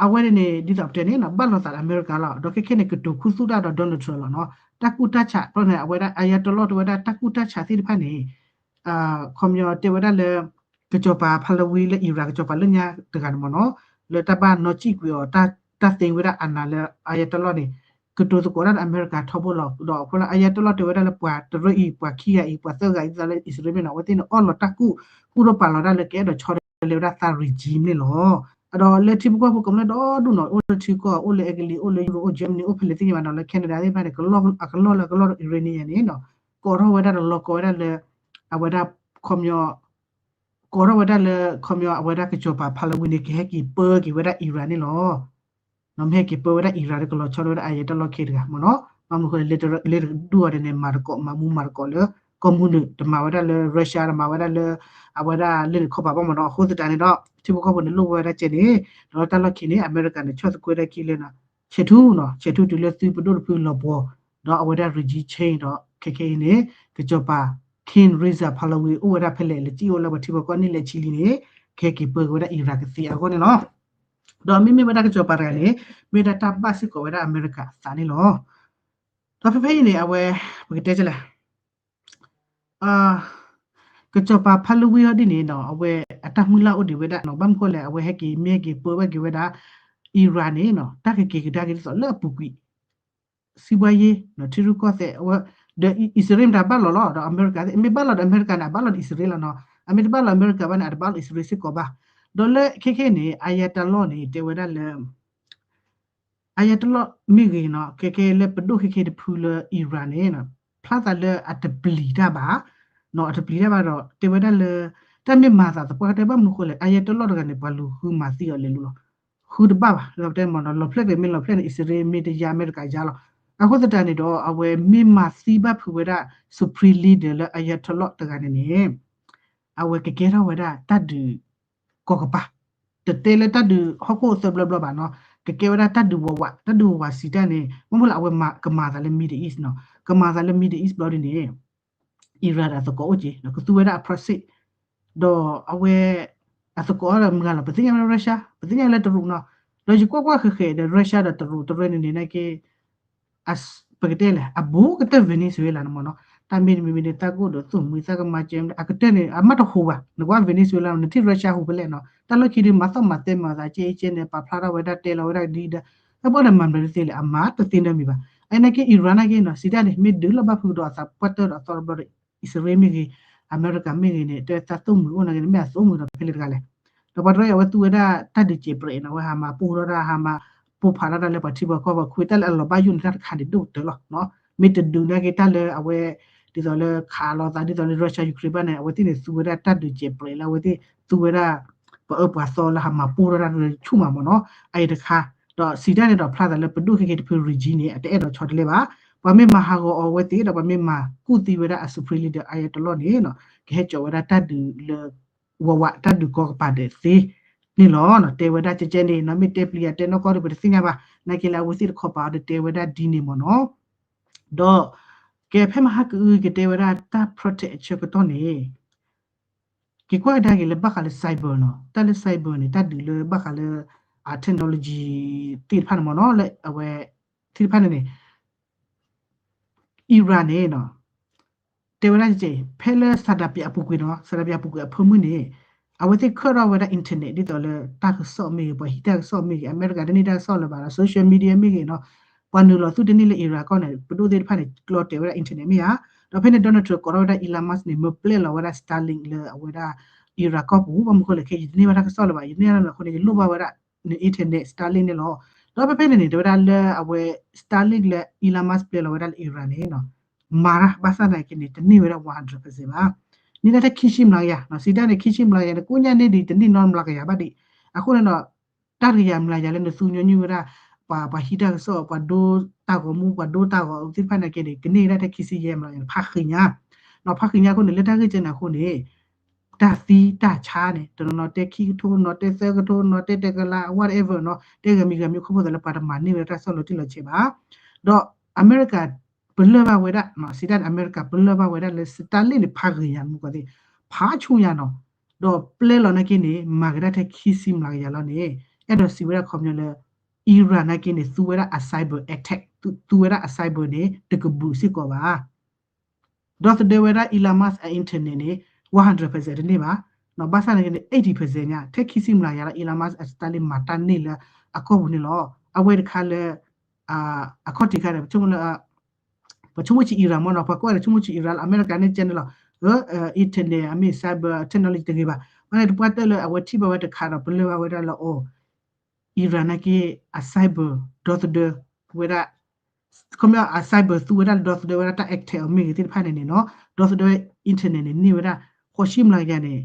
အဝဲန့ၣ်န့ၣ် ဒ်သိးပတဲန့ၣ်နီၤ ဘၣ်လိာ်သးဒီးအမဲရကၤလီၤ, ဒီးခဲခဲန့ၣ် ကတိၤခူသူၣ်တၢ်ဒီး Donald Trump လီၤနီၤ, တၢ်ကူၣ်တၢ်ဆး ဖဲန့ၣ် အဝဲဒၣ် Ayatollah တဲဝဲဒၣ်တၢ်ကူၣ်တၢ်ဆးသ့ၣ်တဖၣ်န့ၣ် ခီပညီတဲဝဲဒၣ်လၢ ကစီၤပၤ Pahlavi လၢ Iran ကစီၤပၤလၢညါတဂၤန့ၣ်မ့ၢ်နီၤ, လၢတၢ်ဘၣ်နီၣ်စံၣ်ကွံာ်အီၤ တၢ်သ့ဝဲဒၣ်အနၤလၢ Ayatollah န့ၣ် ကတိၤသကိးတၢ်ဒီးအမဲရကၤထီဘိလီၤ, ဒီးအဖီလာ် Ayatollah တဲဝဲဒၣ်လၢ ပှၤတရၢအံၤ ပှၤခံဂၤအံၤ ပှၤသၢဂၤအံၤ သးလၢအံၣ်စရ့လးမ့ၢ်နီၤ, အဝဲသ့ၣ်န့ၣ် အီၣ်လီၤတၢ်ကူၣ် ကူၣ်ထီၣ်ပာ်လီၤတၢ်လၢကအဲၣ်ဒိးဆီတလဲဝဲဒၣ်သး regime န့ၣ်လီၤ. ဒီးလၢထံဖိကီၢ်ဖိကမျၢၢ်ဒီဒူၣ်နီၤ အိၣ်လၢထံကီၢ် အိၣ်လၢအဲကလံး အိၣ်လၢယူရိ အိၣ် Germany အိၣ်ဖဲလဲၣ်သ့ၣ်ညါဘၣ်နီၤ လၢ Canada သ့ၣ်တဖၣ်န့ၣ် အကလီၢ်လၢအကလီၢ်ဒီး Iranian န့ၣ်နီၤ ကိးထီၣ်ဝဲဒၣ်ဒီးလီၤကီဝဲဒၣ်လၢ အဝဲဒၣ်ခီပညီ ကိးထီၣ်ဝဲဒၣ်လၢ ခီပညီ အဝဲဒၣ်ကစီၤပၤ Pahlavi န့ၣ် ကဟဲက့ၤပၢက့ၤဝဲဒၣ် Iran န့ၣ်လီၤ. မ့ၢ်ဟဲက့ၤပၢဝဲဒၣ် Iran ဒီးကလီၤဆီဝဲဒၣ် Ayatollah ခဲတဂၤမ့ၢ်နီၤ. ဘၣ်မနုၤဃိလဲၣ် လၢတဒူၣ်အီၤဒ်န့ၣ် မၤသကိး မၤမူမၤသကိးလၢ ကီၢ်မုၢ်နုာ် တမၤဝဲဒၣ်လၢ Russia တမၤဝဲဒၣ်လၢ အဝဲဒၣ်လၢန့ၣ်ခီပၤဘၣ်မ့ၢ်နီၤ. အဃိသတးန့ၣ်ဒီး ထံဖိကီၢ်ဖိန့ၣ် လိၣ်ဝဲဒၣ်ကဲန့ၣ် ဒီးတၢ်လီၢ်ခံန့ၣ် အမဲရကၤန့ၣ် ဆီၣ်သကွဲဒၣ်ခံလၢ ဆဲးထူနီၤ ဆဲးထူတုၤလၢသုးပဒိၣ်တဖုလီၤပှီၢ် ဒီးအဝဲဒၣ် regime change ဒီး ခဲခဲအံၤန့ၣ် ကစီၤပၤ King Reza Pahlavi အိၣ်ဝဲဒၣ်ဖဲလဲၣ် လဲၤစံၣ်အိၣ်လၢပှၤထံပှၤကီၢ်န့ၣ်လဲၤဆံလံန့ၣ် ကဟဲက့ၤပၢက့ၤဝဲဒၣ် Iran ကသ့အဂီၢ်န့ၣ်လီၤ. ဒီးမ့မ့ၢ်ဝဲဒၣ်ကစီၤပၤတဂၤန့ၣ် မ့ၢ်ဒၣ်တၢ်ဘၣ်စ့ၢ်ကီးဝဲဒၣ်အမဲရကၤအသးန့ၣ်လီၤ. ဒီးဖဲဖဲအံၤန့ၣ် အဝဲ ပကတဲကလဲၣ် ကစီၤပၤ Pahlavi ဟီဒ်န့ၣ်နီၤ အဝဲအတၢ်မုၢ်လၢ်အိၣ်ဒံးဝဲဒၣ်နီၤ ဘၣ်မနုၤဃိလဲၣ် အဝဲဟဲက့ၤမ့ၢ်ဟဲက့ၤပၢဘၣ်က့ၤဝဲဒၣ် Iran န့ၣ်နီၤ တၢ်ကက့ၤကဒါက့ၤဒ်သိးလၢအပူၤကွံာ် စံးဘှါယ့ ထံရူၢ်ကီၢ်သဲး ဒီးအံၣ်စရ့လးမ့ၢ်တၢ်ဘၣ်လီၤလီၤ ဒီးအမဲရကၤသ့ၣ် မ့ၢ်ဘၣ်လီၤဒီးအမဲရကၤန့ၣ် အဘၣ်လီၤဒီးအံၣ်စရ့လးလီၤနီၤ အမ့ၢ်တဘၣ်လီၤအမဲရကၤဘၣ်န့ၣ် အတဘၣ်လီၤအံၣ်စရ့လးစ့ၢ်ကီးဘၣ် ဒီးလၢခဲခဲန့ၣ် Ayatollah န့ၣ် တဲဝဲဒၣ်လၢ Ayatollah မ့ၢ်ဂ့ၤနီၤ ခဲခဲလၢပဒိၣ်ခဲခဲတဖုလၢ Iran န့ၣ် ဖျါသးလၢအတပျံၤတၢ်ဘၣ် နီၤ အတပျံၤတၢ်ဘၣ်ဒီး တဲဝဲဒၣ်လၢ တၢ်မ့ၢ်မၤသးသပှၢ်ကတၢၢ်ဘၣ်မနုၤဃိလဲၣ် Ayatollah တဂၤန့ၣ် ပှၤလူၤဃုမၤသံအီၤလဲၤလူၤလီၤ ဃုတဘၣ်ဘၣ် ဒီးပတဲမ့ၢ်နီၤ လီၤဖျဲၣ်တဂ့ၤ မ့ၢ်လီၤဖျဲၣ်န့ၣ် အံၣ်စရ့လးမ့ၢ်တယါ အမဲရကၤယါလီၤ အဃိသတးန့ၣ်ဒီး အဝဲမ့ၢ်မၤသံဘၣ်ဖုးဝဲဒၣ် supreme leader လၢ Ayatollah တဂၤန့ၣ်န့ၣ် အဝဲကကဲထီၣ်ဝဲဒၣ်တၢ်ဒုး ကီၢ်ကပၤ တတဲလၢတၢ်ဒုးဟီၣ်ခိၣ်အသၢဘျီဘျီဘၣ်နီၤ ကကဲဝဲဒၣ်တၢ်ဒုးဝးဝး တၢ်ဒုးဝးဝးစံးတၢ်န့ၣ် မ့ၢ်မ့ၢ်လၢအဝဲကမၤသးလၢ Middle East နီၤ ကမၤသးလၢ Middle East ဘျီဒ်န့ၣ် Iran ဒီးအသကိးအိၣ်က့ၤ ကသူဝဲဒၣ်အ proxy ဒီးအဝဲ အသကိးဒီးမုၢ်ဂၤလီၤ ပသ့ၣ်ညါလၢ Russia ပသ့ၣ်ညါလၢတရူးနီၤ ဒီးယကွၢ်ကွၢ်ဃဲၤဃဲၤဒီး Russia ဒီးတရူး တရူးန့ၣ်န့ၣ်နာ်က့ ပကတဲလဲၣ် အဘူးကတၢၢ် Venezuela န့ၣ်မ့ၢ်နီၤ တၢ်မ့တမ့ၢ်မ့ၢ်န့ၣ် တၢ်ကအိၣ်ဒီးသိၣ်မှံသၣ်ကမၤကဲ အကတၢၢ်န့ၣ် အမ့ၢ်တဟူးဘၣ် နကွၢ် Venezuela နထံၣ် Russia ဟူးဖဲလဲၣ်နီၤ တၢ်လီၢ်ခံဒုး မၤသီၣ်မၤသဲမၤသးကဲအံၤကဲန့ၣ် ပာ်ဖျါထီၣ်ဝဲဒၣ်တဲလီၤဝဲဒၣ်ဒ်ဒီး တၢ်ဘၣ်ဒီးမၤဘျါတသ့လဲၣ် အမၤတသ့နီတမံၤဘၣ် အနာ်က့ Iran နာ်က့နီၤ စံးတၢ်န့ၣ် မ့ၢ်ဒုးလီၢ်ဘၣ်ဖုးကဒီးအသးပှၢ်တၢၢ်ဒီး အသီတဘျီဒီး အံၣ်စရ့လးမ့ၢ်ဂ့ၤ အမဲရကၤမ့ၢ်ဂ့ၤန့ၣ် တဲတၢ်သိၣ်မှံအိၣ်နာ်က့န့ၣ် မ့ၢ်အသိၣ်မှံဒီးဖဲလဲၣ်တဂၤလဲၣ် ဒီးပှၤတရၢအံၤ အဝဲသူဝဲဒၣ်တၢ်ဒုးစဲးပြဲးနီၤ အဝဲဟးမၤပူထီၣ်တၢ် ဟးမၤပိာ်ဖးထီၣ်တၢ်လၢပှၤထံပှၤကီၢ်ပှၤခွဲးတၢ်လၢအလီၤဘၣ်ယိၣ်န့ၣ် တၢ်တခါန့ၣ်ဒိၣ်ကတၢၢ်လီၤ. မ့ၢ်တဒုးနာ်က့တၢ်လၢအဝဲ ဒ်သိးလၢခးလိာ်သး ဒ်သိးလၢ Russia Ukraine ဘၣ်န့ၣ် အဝဲသ့ၣ်န့ၣ်သူဝဲဒၣ်တၢ်ဒုးစဲးပြဲးလၢအဝဲသ့ၣ်သူဝဲဒၣ် ပအၢပှၤသီလၢဟးမၤပိာ်ထီၣ်တၢ်လၢဆူၣ်မးမ့ၢ်နီၤ အအံၤတခါ ဒီးစံးတၢ်န့ၣ်ဒီးဖျါသးလၢပဒိၣ်ခဲက့ၤတဖု regime န့ၣ် အတအဲၣ်ဒိးဆီတလဲဘၣ် ပှၤမ့ၢ်မၤဟးဂီၤအီၤအဝဲသ့ၣ်ဒီးပှၤမ့ၢ်မၤကူၣ်သံဝဲဒၣ်အ Supreme Leader Ayatollah န့ၣ် ကဟဲကၠီၤဝဲဒၣ်တၢ်ဒုးလၢ ဝးဝးတၢ်ဒုးကီကပၤဒဲးသ့န့ၣ်လီၤ. တဲဝဲဒၣ်ကဲကဲန့ၣ်နီၤ မ့ၢ်တဲပျံၤယၤတဲနီၢ်ကီၢ်ဒီးပတသ့ၣ်ညါဘၣ် နာ်က့လၢအဝဲသ့ၣ်တခီပၤအီၤဒီးတဲဝဲဒၣ်ဒ်န့ၣ်မ့ၢ်နီၤ ဒီး ကဲဖဲမဟါကအုကတဲဝဲဒၣ်တၢ် protect အဆၢကတီၢ်န့ၣ် က့ၤကွၢ်ကဒါက့ၤလၢဘၣ်ဃးလၢ cyber နီၤ တၢ်လၢ cyber န့ၣ် တၢ်ဒုးလၢဘၣ်ဃးလၢ အ technology သ့ၣ်တဖၣ်န့ၣ်မ့ၢ်နီၤ လၢအဝဲ သ့ၣ်တဖၣ်န့ၣ်န့ၣ် Iran န့ၣ် တဲဝဲဒၣ်ကဲ ဖဲလၢ Saudi အပူၤကွံာ်နီၤ Saudi အပူၤကွံာ်အဖၢမုၢ်န့ၣ် အဝဲသ့ၣ်ခၢၣ်ထီၣ်ဝဲဒၣ် internet ဒ်သိးလၢတၢ်ကစီၣ်မ့ၢ်ဂ့ၤ ပှၤဟံးတၢ်ကစီၣ်မ့ၢ်ဂ့ၤ အမဲရကၤတန့ၢ်တၢ်ကစီၣ်လၢၤဘၣ်ဒီး social media မ့ၢ်ဂ့ၤနီၤ ပှၤနုာ်လီၤသူတန့ၢ်လၢ Iran ကီၢ်န့ၣ် ပဒိၣ်သ့ၣ်တဖၣ်န့ၣ် ကျီတဲာ်ဝဲဒၣ် internet မ့ၢ်ဧါ ဒီးဖဲန့ၣ် Donald Trump ကိးထီၣ်ဝဲဒၣ် Elon Musk န့ၣ် မၢပျဲလီၤဝဲဒၣ် Starlink လၢအဝဲဒၣ် Iran ကီၢ်ပူၤ ဘၣ်မနုၤဃိလဲၣ် ခဲအံၤ ယတန့ၢ်ဘၣ်တၢ်ကစီၣ်လၢၤဘၣ် ယန့ၢ်လၢအဃိန့ၣ် ယလိၣ်ဘၣ်ဝဲဒၣ် internet Starlink န့ၣ်လီၤ. ဒီးဖဲဖဲန့ၣ်န့ၣ် တဲဝဲဒၣ်လၢအဝဲ Starlink လၢ Elon Musk ပျဲလီၤဝဲဒၣ်လၢ Iran န့ၣ် မၤတၢ်ဘၣ်ဆၣ်သနာ်က့န့ၣ် တန့ၢ်ဝဲဒၣ် one hundred percent ဘၣ်. န့ၢ်ဒၣ်ထဲခံဆံမျးကယၤ စံးတၢ်န့ၣ် ခံဆံမျးကယၤန့ၣ် ကိးညါန့ၢ်ဒံး တန့ၢ်နီတမျးကယၤဘၣ်ဒံး. အဃိန့ၣ်ဒီး တၢ်တကယၤမျးကယၤလၢနသူညီနုၢ်ဝဲဒၣ် ပှၤ ပှၤဟံးတၢ်ကစီၣ် ပှၤဒိတၢ်ဂီၤမူ ပှၤဒိတၢ်ဂီၤသ့ၣ်တဖၣ်နာ်က့န့ၣ် ကန့ၢ်ဒၣ်ထဲခံဆံယဲၢ်မျးကယၤန့ၣ် ဖးဃံညါ နီၤ ဖးဃံညါအဃိန့ၣ် လၢတၢ်ဂ့ၢ်ကဲန့ၣ်အဃိန့ၣ် တၢ်သံတၢ်ဆါန့ၣ် တနီၤနီၤတဲခံကထိ နီၤတဲသၢကထိ နီၤတဲတကလး whatever နီၤ တဲဂၤမံၤဂၤမံၤ ခီဖျိသးလၢပှၤတမၤန့ၢ်ဝဲဒၣ်တၢ်ကစီၣ်လီၤတံၢ်လီၤဆဲးဘၣ်. ဒီးအမဲရကၤ ပလၢၢ်ဘၣ်ဝဲဒၣ် စံးတၢ်န့ၣ် အမဲရကၤပလၢၢ်ဘၣ်ဝဲဒၣ်လၢ Starlink န့ၣ် ဖးဂ့ၤညါ မုၢ်ကီၢ်သ့ၣ် ဖးဆူညါနီၤ ဒီးပျဲလီၤနာ်က့န့ၣ် မၤကဒါထဲခံဆံမျးကယၤလီၤန့ၣ် အဲၣ်ဒိးစံးဝဲဒၣ်ခီပညီလၢ Iran နာ်က့န့ၣ် သူဝဲဒၣ်အ cyber attack သူဝဲဒၣ်အ cyber န့ၣ် တကဘုးစ့ၢ်ကီးဘၣ်. ဒီသဒၢဝဲဒၣ် Elon Musk အ internet န့ၣ် one hundred percent တန့ၢ်ဘၣ်. ဘၣ်ဆၣ်နာ်က့န့ၣ် eighty percent ညါ ထဲခံဆံမျးကယၤလီၤ Elon Musk အ Starlink မၤတၢ်န့ၢ်လၢအကီၢ်ပူၤန့ၣ်လီၤ. အဝဲတခါလၢ အခီၣ်ထံးခါန့ၣ် ပဆိကမိၣ်လၢ ပဆိကမိၣ်ဆံး Iran မ့ၢ်နီၤ ပှၤကိးဂၤဒဲးဆိကမိၣ်ဆံး Iran လၢ အမဲရကၤန့ၣ်ကဲန့ၣ်လီၤ. internet အမ့ၢ် cyber technology တဂ့ၤဘၣ်. ဘၣ်န့ၣ်တပှၢ်တၢၢ်လၢအဝဲထံၣ်ဘၣ်ဝဲတခါဒီး ပလၢၢ်ဘၣ်ဝဲဒၣ်လၢအီၤ Iran နာ်က့ အ cyber ဒီသဒၢဝဲဒၣ် ခီပညီ အ cyber သူဝဲဒၣ်လၢဒီသဒၢဝဲဒၣ်တၢ် attack အီၤမ့ၢ်ဂ့ၤသ့ၣ်တဖၣ်န့ၣ်န့ၣ်နီၤ ဒီသဒၢဝဲ internet န့ၣ် န့ၢ်ဝဲဒၣ် ဃိးဆံမျးကယၤန့ၣ်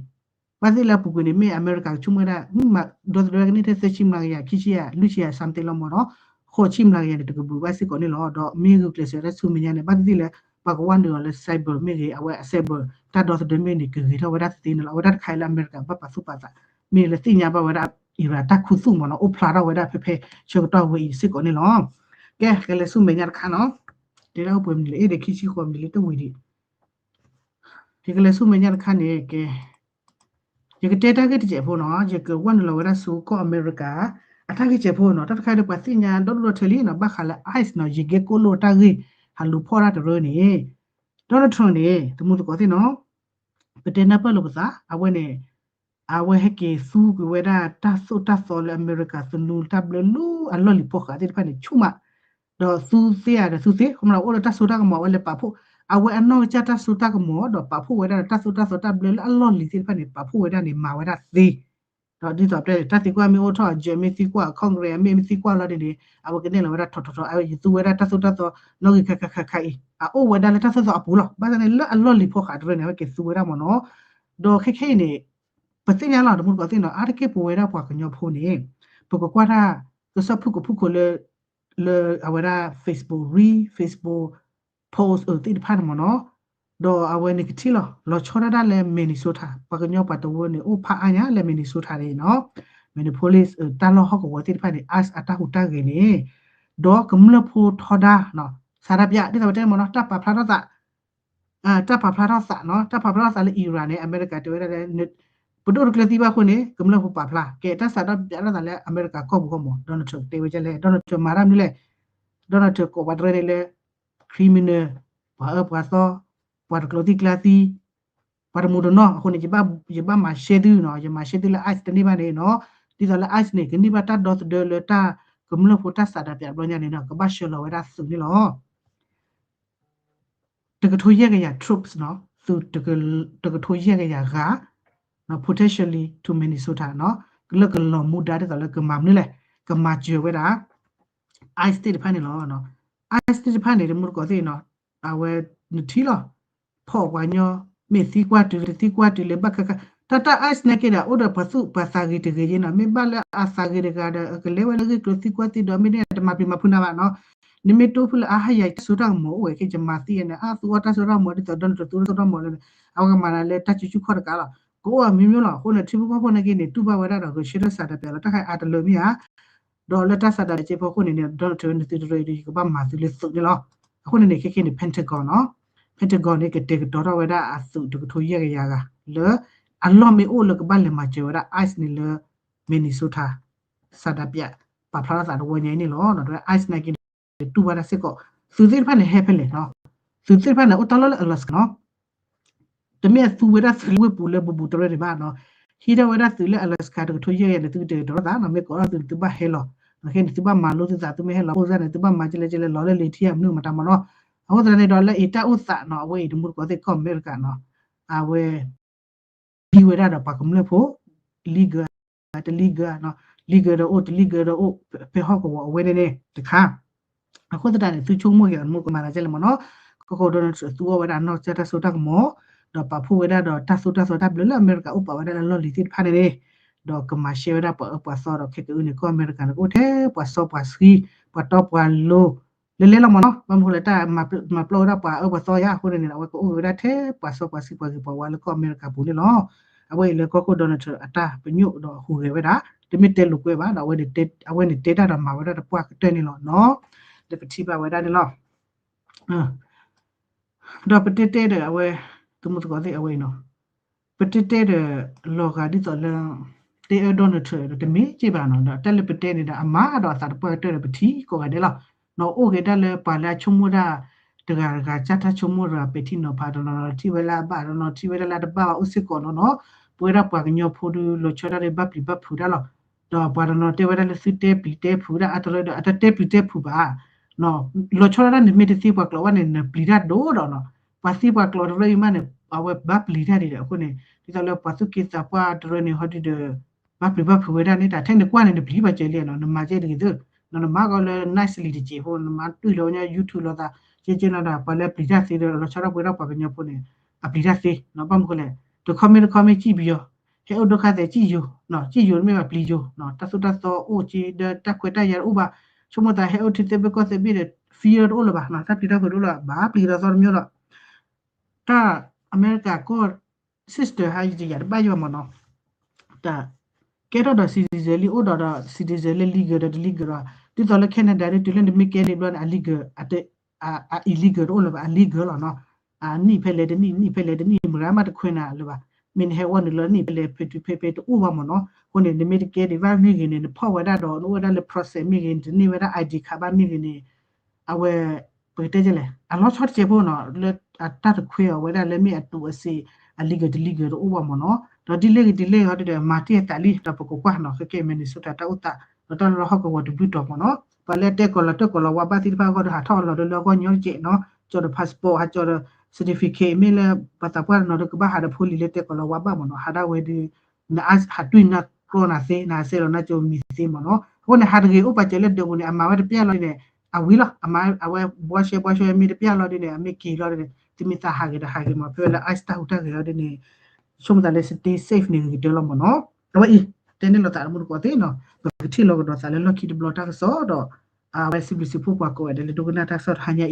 ဘၣ်သ့ၣ်လၢအပူၤကွံာ်န့ၣ် မ့ၢ်အမဲရကၤကဆိကမိၣ်ဝဲဒၣ် ဒီသဒၢဝဲကန့ၢ်ထဲသၢဆံမျးကယၤ ခံဆံယၤ လွံၢ်ဆံယၤ something လီၤမ့ၢ်နီၤ ဃိးဆံမျးကယၤန့ၣ် တကဘုးဘၣ်စ့ၢ်ကီးန့ၣ်လီၤ. ဒီးမ့ၢ်ဂုာ်ကျဲးစၢးတၢ်ဆူမဲာ်ညါန့ၣ် ဘၣ်သ့ၣ်သ့ၣ်လၢ ပှၤကဝဲနုာ်အီၤလၢ cyber မ့ၢ်ဂ့ၤ အဝဲအ cyber တၢ်ဒီသဒၢမ့ၢ်ဂ့ၤန့ၣ် ကဂ့ၤထီၣ်ဝဲဒၣ်သ့န့ၣ်လီၤ. အဝဲဒၣ်တခါအံၤလၢအမဲရကၤဘၣ်ပာ်သူၣ်ပာ်သး မ့ၢ်လၢသ့ၣ်ညါဘၣ်ဝဲဒၣ် Iran တၢ်ခူသူၣ်မ့ၢ်နီၤ အိၣ်ဖျါထီၣ်ဝဲဒၣ်ဖဲဖဲဆၢကတီၢ်ဝဲအံၤစ့ၢ်ကီးန့ၣ်လီၤ. ကဲ ကလဲၤဆူမဲာ်ညါတခါနီၤ တဲဒၣ်အိၣ်ပှဲၤမံၤလၢ အဲၣ်ဒိးခံဆံဃိးမံၤလၢတဝံၤဒံး ယကလဲၤဆူမဲာ်ညါတခါန့ၣ် ကဲ ယကတဲတၢ်ဂ့ၢ်တစဲးဖိနီၤ ယကဝဲနုာ်လီၤဝဲဒၣ်ဆူကီၢ်အမဲရကၤ အတၢ်ဂ့ၢ်စဲးဖိနီၤ တၢ်တခါဒီးပှၤသ့ၣ်ညါဒီဒူၣ်ဒီထၢလံနီၤ ဘၣ်ဃးလၢ ICE နီၤ ယံၤကဲကိၣ်လိာ်တၢ်ဂ့ၢ် ဟးလူၤဖီၣ်တၢ်တရၢန့ၣ် Donald Trump န့ၣ် တမူသကိးသ့ၣ်နီၤ ပတဲနၢ်ပၢၢ်လိာ်ပသး အဝဲန့ၣ် အဝဲဟဲက့ၤသူက့ၤဝဲဒၣ်တၢ်သိၣ်တၢ်သီလၢအမဲရကၤသနူတၢ်ဘျၢလၢအလီၢ်လံၤဖီဃးသ့ၣ်တဖၣ်န့ၣ် ဆူၣ်မး ဒီးသူသ့ဧါဒီးသူသ့ ခီမီအိၣ်ဒီးတၢ်စိတၢ်ကမီၤ အဝဲလဲၤပာ်ဖှိၣ် အဝဲအနီၢ်ကစၢ်တၢ်စိတၢ်ကမီၤ ဒီးပာ်ဖှိၣ်ဝဲဒၣ်ဒီးတၢ်သိၣ်တၢ်သီတၢ်ဘျၢလၢအလီၢ်လံၤသ့ၣ်တဖၣ်န့ၣ် ပာ်ဖှိၣ်ဝဲဒၣ်န့ၣ် မၤဝဲဒၣ်သ့ ဒီးဒ်သိးပတဲန့ၣ် တၢ်သံကွၢ်မ့ၢ်အိၣ်ထီၣ် အ judge မ့ၢ်သံကွၢ် Congress မ့ၢ်မ့ၢ်သံကွၢ်လီၤဒ်န့ၣ် အဝဲကနဲၣ်လီၤဝဲဒၣ်ထီထီထီ အဝဲယသူဝဲဒၣ်တၢ်သိၣ်တၢ်သီ နီၣ်ဂံၢ်ခါခါခါခါအံၤ အအိၣ်ဝဲဒၣ်လၢတၢ်သိၣ်သီအပူၤလီၤ. ဘၣ်ဆၣ်န့ၣ်လၢအလီၢ်လံၤဖီဃးတရၢန့ၣ် အဝဲက့ၤသူဝဲဒၣ်မ့ၢ်နီၤ ဒီးခဲခဲအံၤန့ၣ် ပသ့ၣ်ညါလီၤ တမူတကိးသ့ၣ်နီၤ အါတက့ၢ်ပဝဲဒၣ်ပှၤကညီဖိန့ၣ် ပကကွၢ်တၢ်ကစီၣ်ဖုၣ်ကိာ်ဖုၣ်ကိာ်လၢ လၢအဝဲဒၣ် Facebook Reel Facebook post အၢ သ့ၣ်တဖၣ်န့ၣ်မ့ၢ်နီၤ ဒီးအဝဲန့ၣ်ကထံၣ်လီၤ လီၤဆီဒၣ်တၢ်လၢ Minnesota ပှၤကညီပှၤတဝၢန့ၣ် အိၣ်ဖးအါညါလၢ Minnesota န့ၣ်နီၤ Minneapolis တၢ်လီၢ်ဟီၣ်ကဝီၤသ့ၣ်တဖၣ်န့ၣ် ICE အတၢ်ဟူးတၢ်ဂဲၤန့ၣ် ဒီးကမျၢၢ်ဖိထီဒါ ဆန္ဒပြ ဒ်သိးပတဲမ့ၢ်နီၤ တၢ်ပာ်ဖျါထီၣ်သး တၢ်ပာ်ဖျါထီၣ်သးနီၤ, တၢ်ပာ်ဖျါထီၣ်သးလၢ Iran န့ၣ် အမဲရကၤတဲဝဲဒၣ်လၢ ပဒိၣ်တကျၢၤသံဘၣ်အဃိန့ၣ် ကမျၢၢ်ဖိပာ်ဖျါ ကဲတၢ်စးထီၣ်ပာ်ဖျါထီၣ်သးလၢအမဲရကၤကီၢ်ပူၤဃီမး Donald Trump တဲဝဲဒ်လဲၣ်, Donald Trump မၤတၢ်မနုၤလဲၣ်, Donald Trump ကိးပှၤတရၢန့ၣ်လၢ criminal, ပှၤအၢပှၤသီ, ပှၤတကျိၤသံကျါသံ, ပှၤတမူတနီၢ်အဃိန့ၣ် ယဘၣ်မၤရှဲသုနီၤ, ယမၤရှဲသုလၢ ICE တန့ၢ်ဘၣ်န့ၣ်နီၤ, ဒ်သိးလၢ ICE န့ၣ် ကန့ၢ်ဘၣ်တၢ်ဒီသဒၢလၢတၢ်ကမျၢၢ်ဖိတၢ်စးဒးပၠးတဘျီညါန့ၣ်နီၤ ကဘၣ်ဆှၢလီၤဝဲဒၣ်သုးန့ၣ်လီၤ. တကထိယဲၢ်ကယၤ troops နီၤ, သုးတကထိယဲၢ်ကယၤဂၤ potentially to Minnesota နီၤ, လၢကလီၤမူဒါဒ်သိးလၢကမၤမနုၤလဲၣ်, ကမၤစၢၤဝဲဒၣ် ICE သ့ၣ်တဖၣ်န့ၣ်လီၤ. ICE သ့ၣ်တဖၣ်န့ၣ် တမူတကိးသ့ၣ်နီၤ, အဝဲနထံၣ်လီၤ, ဖီၣ်ပှၤညီ, မ့ၢ်သံကွၢ်တုၤ တသံကွၢ်တုၤလဲၤဘၣ်ခဲခါ, တၢ်တၢ် ICE နာ်က့ဒီး အိၣ်ဒီးပှၤသူၣ်ပှၤသးဂ့ၤတဂ့ၤယဲနီၤ, မ့ၢ်ဘၣ်လၢအသးဂ့ၤတဂၤဒီး ကလဲၤဝဲလၢဂ့ၢ်ကျိၤသံကွၢ်သံဒီး မ့ၢ်န့ၣ်တမၤပျံၤမၤဖုးနၤဘၣ်နီၤ, နမ့ၢ်တိဖုလၢအဟါယၤတၢ်စိတၢ်ကမီၤအိၣ်ဝဲခဲ ယမၤသံယဲန့ၣ် အသူအီၣ်တၢ်စိတၢ်ကမီၤဒ်သိး Donald Trump သူတၢ်စိတၢ်ကမီၤလၢန့ၣ် အဝဲကမၤနၤလၢတၢ်စုဆူၣ်ခီၣ်တကးလီၤ, ကအိၣ်အမျိုးမျိုးလီၤ, အဃိန့ၣ် ထံဖိကီၢ်ဖိနာ်က့န့ၣ် တူၢ်ဘၣ်ဝဲဒၣ်ဒီး ဂဲၤဆၢထၢၣ်စးဒးပၠးလီၤ တၢ်ခါအါတလၢမ့ၢ်ဧါ ဒီးလၢတၢ်စးဒးလၢကဲဖိအဃိန့ၣ်န့ၣ် Donald Trump နသုတရၢအံၤဒီး ယကဘၣ်မၤသုလၢသုးန့ၣ်လီၤ. အဃိန့ၣ်န့ၣ် ခဲခဲန့ၣ် Pentagon နီၤ, Pentagon န့ၣ် ကတဲာ်ကတီၤထီၣ်ဝဲဒၣ်အသုးတကထိယဲၢ်ကယၤဂၤ လၢ အလီၢ်မ့ၢ်အိၣ်လၢကဘၣ်လဲၤမၤစၢၤဝဲဒၣ် ICE န့ၣ်လၢ Minnesota စးဒးပၠး ပာ်ဖျါထီၣ်သးတဝီညါအံၤန့ၣ်လီၤ. ဒီး ICE နာ်က့န့ၣ် တူၢ်ဘၣ်တၢ်စ့ၢ်ကီး, သုးသ့ၣ်တဖၣ်န့ၣ် ဟဲဖဲလဲၣ်နီၤ, သုးသ့ၣ်တဖၣ်န့ၣ် အိၣ်တၢ်လီၢ်လၢ Alaska နီၤ တမ့ၢ်အသူဝဲဒၣ်သုးလၢဝ့ၢ်ပူၤလၢဘူးဘူးတရၢန့ၣ်ဘၣ်နီၤ, ဟံးထီၣ်ဝဲဒၣ်သုးလၢ Alaska တကထိယဲၢ်ယဲၢ်န့ၣ် သုကတဲာ်ကတီၤထီၣ်သးနီၤ, မ့ၢ်ကိးထီၣ်သုးန့ၣ် သုဘၣ်ဟဲလီၤ, ခဲန့ၣ် သုဘၣ်မၤလိသုသး သုမ့ၢ်ဟဲလီၤအိၣ်စ့ၢ်န့ၣ် သုဘၣ်မၤကလဲၣ်ကလဲၣ် လီၤလၢလံၤထံအမနုၤမတၤမနီၤ, အဃိသတးန့ၣ်ဒီးလၢအံၤတၢ်အိၣ်သးနီၤ အဝဲအံၤတမူတကိးသ့ၣ်ကီၢ်အမဲရကၤနီၤ, အဝဲ ဒံဝဲဒၣ်ဒီးပှၤကမျၢၢ်ဖိ legal တ legal နီၤ, legal ဒီးအိၣ် တ legal ဒီးအိၣ် ဖဲဟီၣ်ကဝီၤအဝဲန့ၣ်န့ၣ်တခါ, အဃိသတးန့ၣ် သုဆိကမိၣ်က့ၤအီၤ မ့ၢ်ကမၤသးဒ်လဲၣ်မနီၤ, ကီၢ်ခိၣ် Donald Trump သူအီၣ်ဝဲဒၣ်နီၢ်ကစၢ်တၢ်စိတၢ်ကမီၤ, ဒီးပာ်ဖှိၣ်ဝဲဒၣ်ဒီးတၢ်သိၣ်တၢ်သီတၢ်ဘျၢလၢအမဲရကၤအိၣ်ပာ်ဝဲဒၣ်လၢလီၢ်လံၤသ့ၣ်တဖၣ်န့ၣ်န့ၣ်, ဒီးကမၤရှဲဝဲဒၣ်ပှၤအၢပှၤသီဒီးခဲကအုန့ၣ် ကီၢ်အမဲရကၤန့ၣ် ကအိၣ်ထဲပှၤစီပှၤဆှံ, ပှၤတီပှၤလိၤ လဲၤလဲၤလီၤမနီၤ, ဘၣ်မနုၤဃိလဲၣ် တၢ်မၤပျီဝဲဒၣ်ပှၤအၢပှၤသီယါအဃိန့ၣ်န့ၣ် အဝဲကအိၣ်က့ၤဝဲဒၣ်ထဲပှၤစီပှၤဆှံပှၤဂ့ၤပှၤဝါလၢကီၢ်အမဲရကၤပူၤန့ၣ်လီၤ. အဝဲအံၤလၢကီၢ်ခိၣ် Donald Trump အတၢ်ပညိၣ်ဒီးအဟူးဂဲၤဝဲဒၣ်, တမ့ၢ်တဲလိာ်ကွဲဘၣ်ဒီး အဝဲန့ၣ်တဲတၢ်ဒီးမၤဝဲဒၣ်တပှၢ်ကတၢၢ်န့ၣ်လီၤနီၤ, ဒီးပထံၣ်ဘၣ်ဝဲဒၣ်န့ၣ်လီၤ. ဒီးပတဲတဲဒီးအဝဲ သမူသကိးသ့ၣ်အဝဲအံၤနီၤ, ပတဲတဲဒီး လီၤဂာ်ဒ်သိးလၢ တဲအၢ Donald Trump ဒီးတမ့ၢ်က့ၢ်ဘၣ်နီၤ, ဒီးတၢ်လၢပတဲန့ၣ်ဒီး အမၤဒီးအသးတပှၢ်ကတၢၢ်ဒီးပထံၣ်ကိးဂၤဒဲးလီၤ. နီၤအိၣ်က့ၤတၢ်လၢပှၤလၢအဆိကမိၣ်တၢ် တဂၤတဂၤ ကၢ်တၢ်ဆိကမိၣ်တဂၤ ပဲာ်ထံနီၤဖး တနီၤနီၤထံၣ်ဝဲလၢအဘၣ် တနီၤထံၣ်ဝဲဒၣ်လၢအတဘၣ်ဘၣ်အိၣ်စ့ၢ်ကီးနီၤနီၤ, ပဝဲဒၣ်ပှၤကညီဖိဒုး လီၤဆီဒၣ်တၢ်ဘၣ်ပျံၤဘၣ်ဖုးတၢ်လီၤ. ဒီးပှၤတနီၤတဲဝဲဒၣ်လၢသုတဲပျံၤတဲဖုးဒၣ်အါတလၢဒီး အတတဲပျံၤတဲဖုးဘၣ် လီၤဆီဒၣ်တၢ်န့ၣ် မ့ၢ်တသ့ပှၤကျိာ်ဘၣ်န့ၣ် နပျံၤတၢ်ဒိၣ်ဒီးနီၤ, ပှၤသ့ပှၤကျိာ်တရၢအံၤမးန့ၣ် အဝဲဘၣ်ပျံၤတၢ်ဒံးဒီး အဃိန့ၣ် ဒ်သိးလၢပှၤသူၣ်က့သးပှၢ်တရၢန့ၣ် ဟီဒုးဒီး ဘၣ်ပျံၤဘၣ်ဖုးဝဲဒၣ်န့ၣ် တၢ်ထဲန့ၣ်ကွၢ်န့ၣ် နပျံၤဘၣ်ကဲလံနီၤ, နမၤကဲတဂ့ၤသ့, နမၤကီးလၢ nicely တက့ၢ်ဖိ နမၤတွံၢ်လီၤညါ YouTube လိာ်သး ကဲကဲနီၤဒီး ပှၤလၢပျံၤတၢ်သ့ဒီး လီၤဆီဒၣ်ပဝဲဒၣ်ပှၤကညီဖိန့ၣ် အပျံၤတၢ်သ့နီၤ, ဘၣ်မနုၤဃိလဲၣ် တခီမ့ၢ်တခီမ့ၢ်ကံၣ်ပယီၤ ဟဲအိၣ်ဒိၣ်ခါသဲးကံၣ်ယိၤ, ကံၣ်ယိၤတမ့ၢ်ဘၣ်ပျံၤယိၤ, တၢ်သိၣ်တၢ်သီအိၣ်က့ၤဒီးတၢ်ခွဲးတၢ်ယာ်တအိၣ်ဘၣ်, ဆိကမိၣ်သးဟဲအိၣ်ထံသ့ဘ့ၣ်ကီၢ်သ့ဘ့ၣ်ဒီး fear တအိၣ်လၢၤဘၣ်, တၢ်ပျံၤတၢ်ဖုးတအိၣ်လၢၤဘၣ်, ပျံၤတၢ်သီတမံၤလီၤ. တၢ်အမဲရကၤကီၢ် system ဟါယံၤတယၤတဘၣ်ယီၤမးနီၤ, တၢ်ကဲထီၣ်ဒီး citizen လံ အိၣ်ဒီးဒီး citizen လၢ legal ဒီးတ legal ဒီး ဒ်သိးလၢ Canada ဒ်တုၤလၢနမ့ၢ်ကဲန့ၣ်ဘျီန့ၣ် အ legal အ အ illegal တအိၣ်လၢၤဘၣ်, အ legal လီၤနီၤ, အနံၣ်ဖဲလဲၣ်တနံၣ် နံၣ်ဖဲလဲၣ်တနံၣ် မုၢ်ဂၤမးတခွဲးနၤလၢၤဘၣ်, မ့ၢ်နဟဲဝဲနုာ်လီၤနံၣ်ဖဲလဲၣ် ဖဲတုၤဖဲဖဲတအိၣ်ဘၣ်မးနီၤ, အဃိန့ၣ် နမ့ၢ်တကဲဒံးဘၣ်မ့ၢ်ဂ့ၤန့ၣ် နဖီၣ်ဝဲဒၣ်ဒီး နအိၣ်ဝဲဒၣ်လၢ process မ့ၢ်ဂ့ၤ နတန့ၢ်ဝဲဒၣ် ID card ဘၣ်မ့ၢ်ဂ့ၤန့ၣ် အဝဲ ပကတဲလဲၣ် အလီၤဆီတစဲးဖိနီၤ လၢအတၢ်တခွဲးအီၤဝဲဒၣ်လၢမ့ၢ်အတူးအစ့း အ legal တ legal တအိၣ်ဘၣ်မးနီၤ, ဒီးဒ်လဲၣ်ဂ့ၤဒ်လဲၣ်ဂ့ၤဒီး မၤတ့ၢ်အသးလံ ဒီးပကကွၢ်နီၤ ခဲကဲ Minnesota တၢ်အိၣ်သး ဒီးတၢ်လၢဟီၣ်ကဝီၤတဘျုးတီၤမးနီၤ, ပှၤလၢတဲကီၤလီၤတၢ်ကီၤလီၤဝါဘၣ်သ့ၣ်တဖၣ်အဂီၢ်ဒီး ဟးထီၣ်အလီၢ်ဒီးလၢအဂီၢ်ညီတစဲးနီၤ, ကၠီၤဒီး passport ဟးကၠီၤဒီး certificate မ့ၢ်လၢ ပှၤသးပှၢ်တနီၤဒီးကဘၣ်ဟးဒီးဖိလံၤလၢတဲကီၤလီၤဝါဘၣ်မးနီၤ, ဟးဒၣ်ဝဲဒီး နဟးတွံၢ်နၢ်ကျီၢ်နၤသ့ နဟးဆဲးလီၤနၢ်ကၠိမံၤသ့မးနီၤ, အဃိန့ၣ် ဟးတဂ့ၤအိၣ်ပာ်စၢၤလၢဒၢးပူၤန့ၣ် အမၤဝဲတပျၢ်လီၤဒ်န့ၣ် အဝံၤလီၤ, အဝဲဘှီရှဲဘှီရှဲမ့ၢ်တပျၢ်လီၤဒ်န့ၣ် အမ့ၢ်က့ၤလီၤဒ်န့ၣ် သုမ့ၢ်သးဟးဂ့ၤဒီးဟးဂ့ၤမး ဖဲလၢ ICE တၢ်ဟူးတၢ်ဂဲၤလီၤဒ်န့ၣ် ဆိကမိၣ်သးလၢ stay safe န့ၣ်ဂ့ၤကတၢၢ်လီၤမးနီၤ, အဝဲအံၤ တဲန့ၢ်လိာ်သးတမူတကိးသ့နီၤ, ပကထံၣ်လီၤကဒီးသးလၢလီၢ်ခံတဘျီတၢ်ကစီၣ်ဒီး အဝဲစံးဘျုးစံးဖှိၣ်ပှၤကိးဂၤဒဲးလၢဒိကနၣ်တၢ်ကစီၣ်တဟါညါအံၤ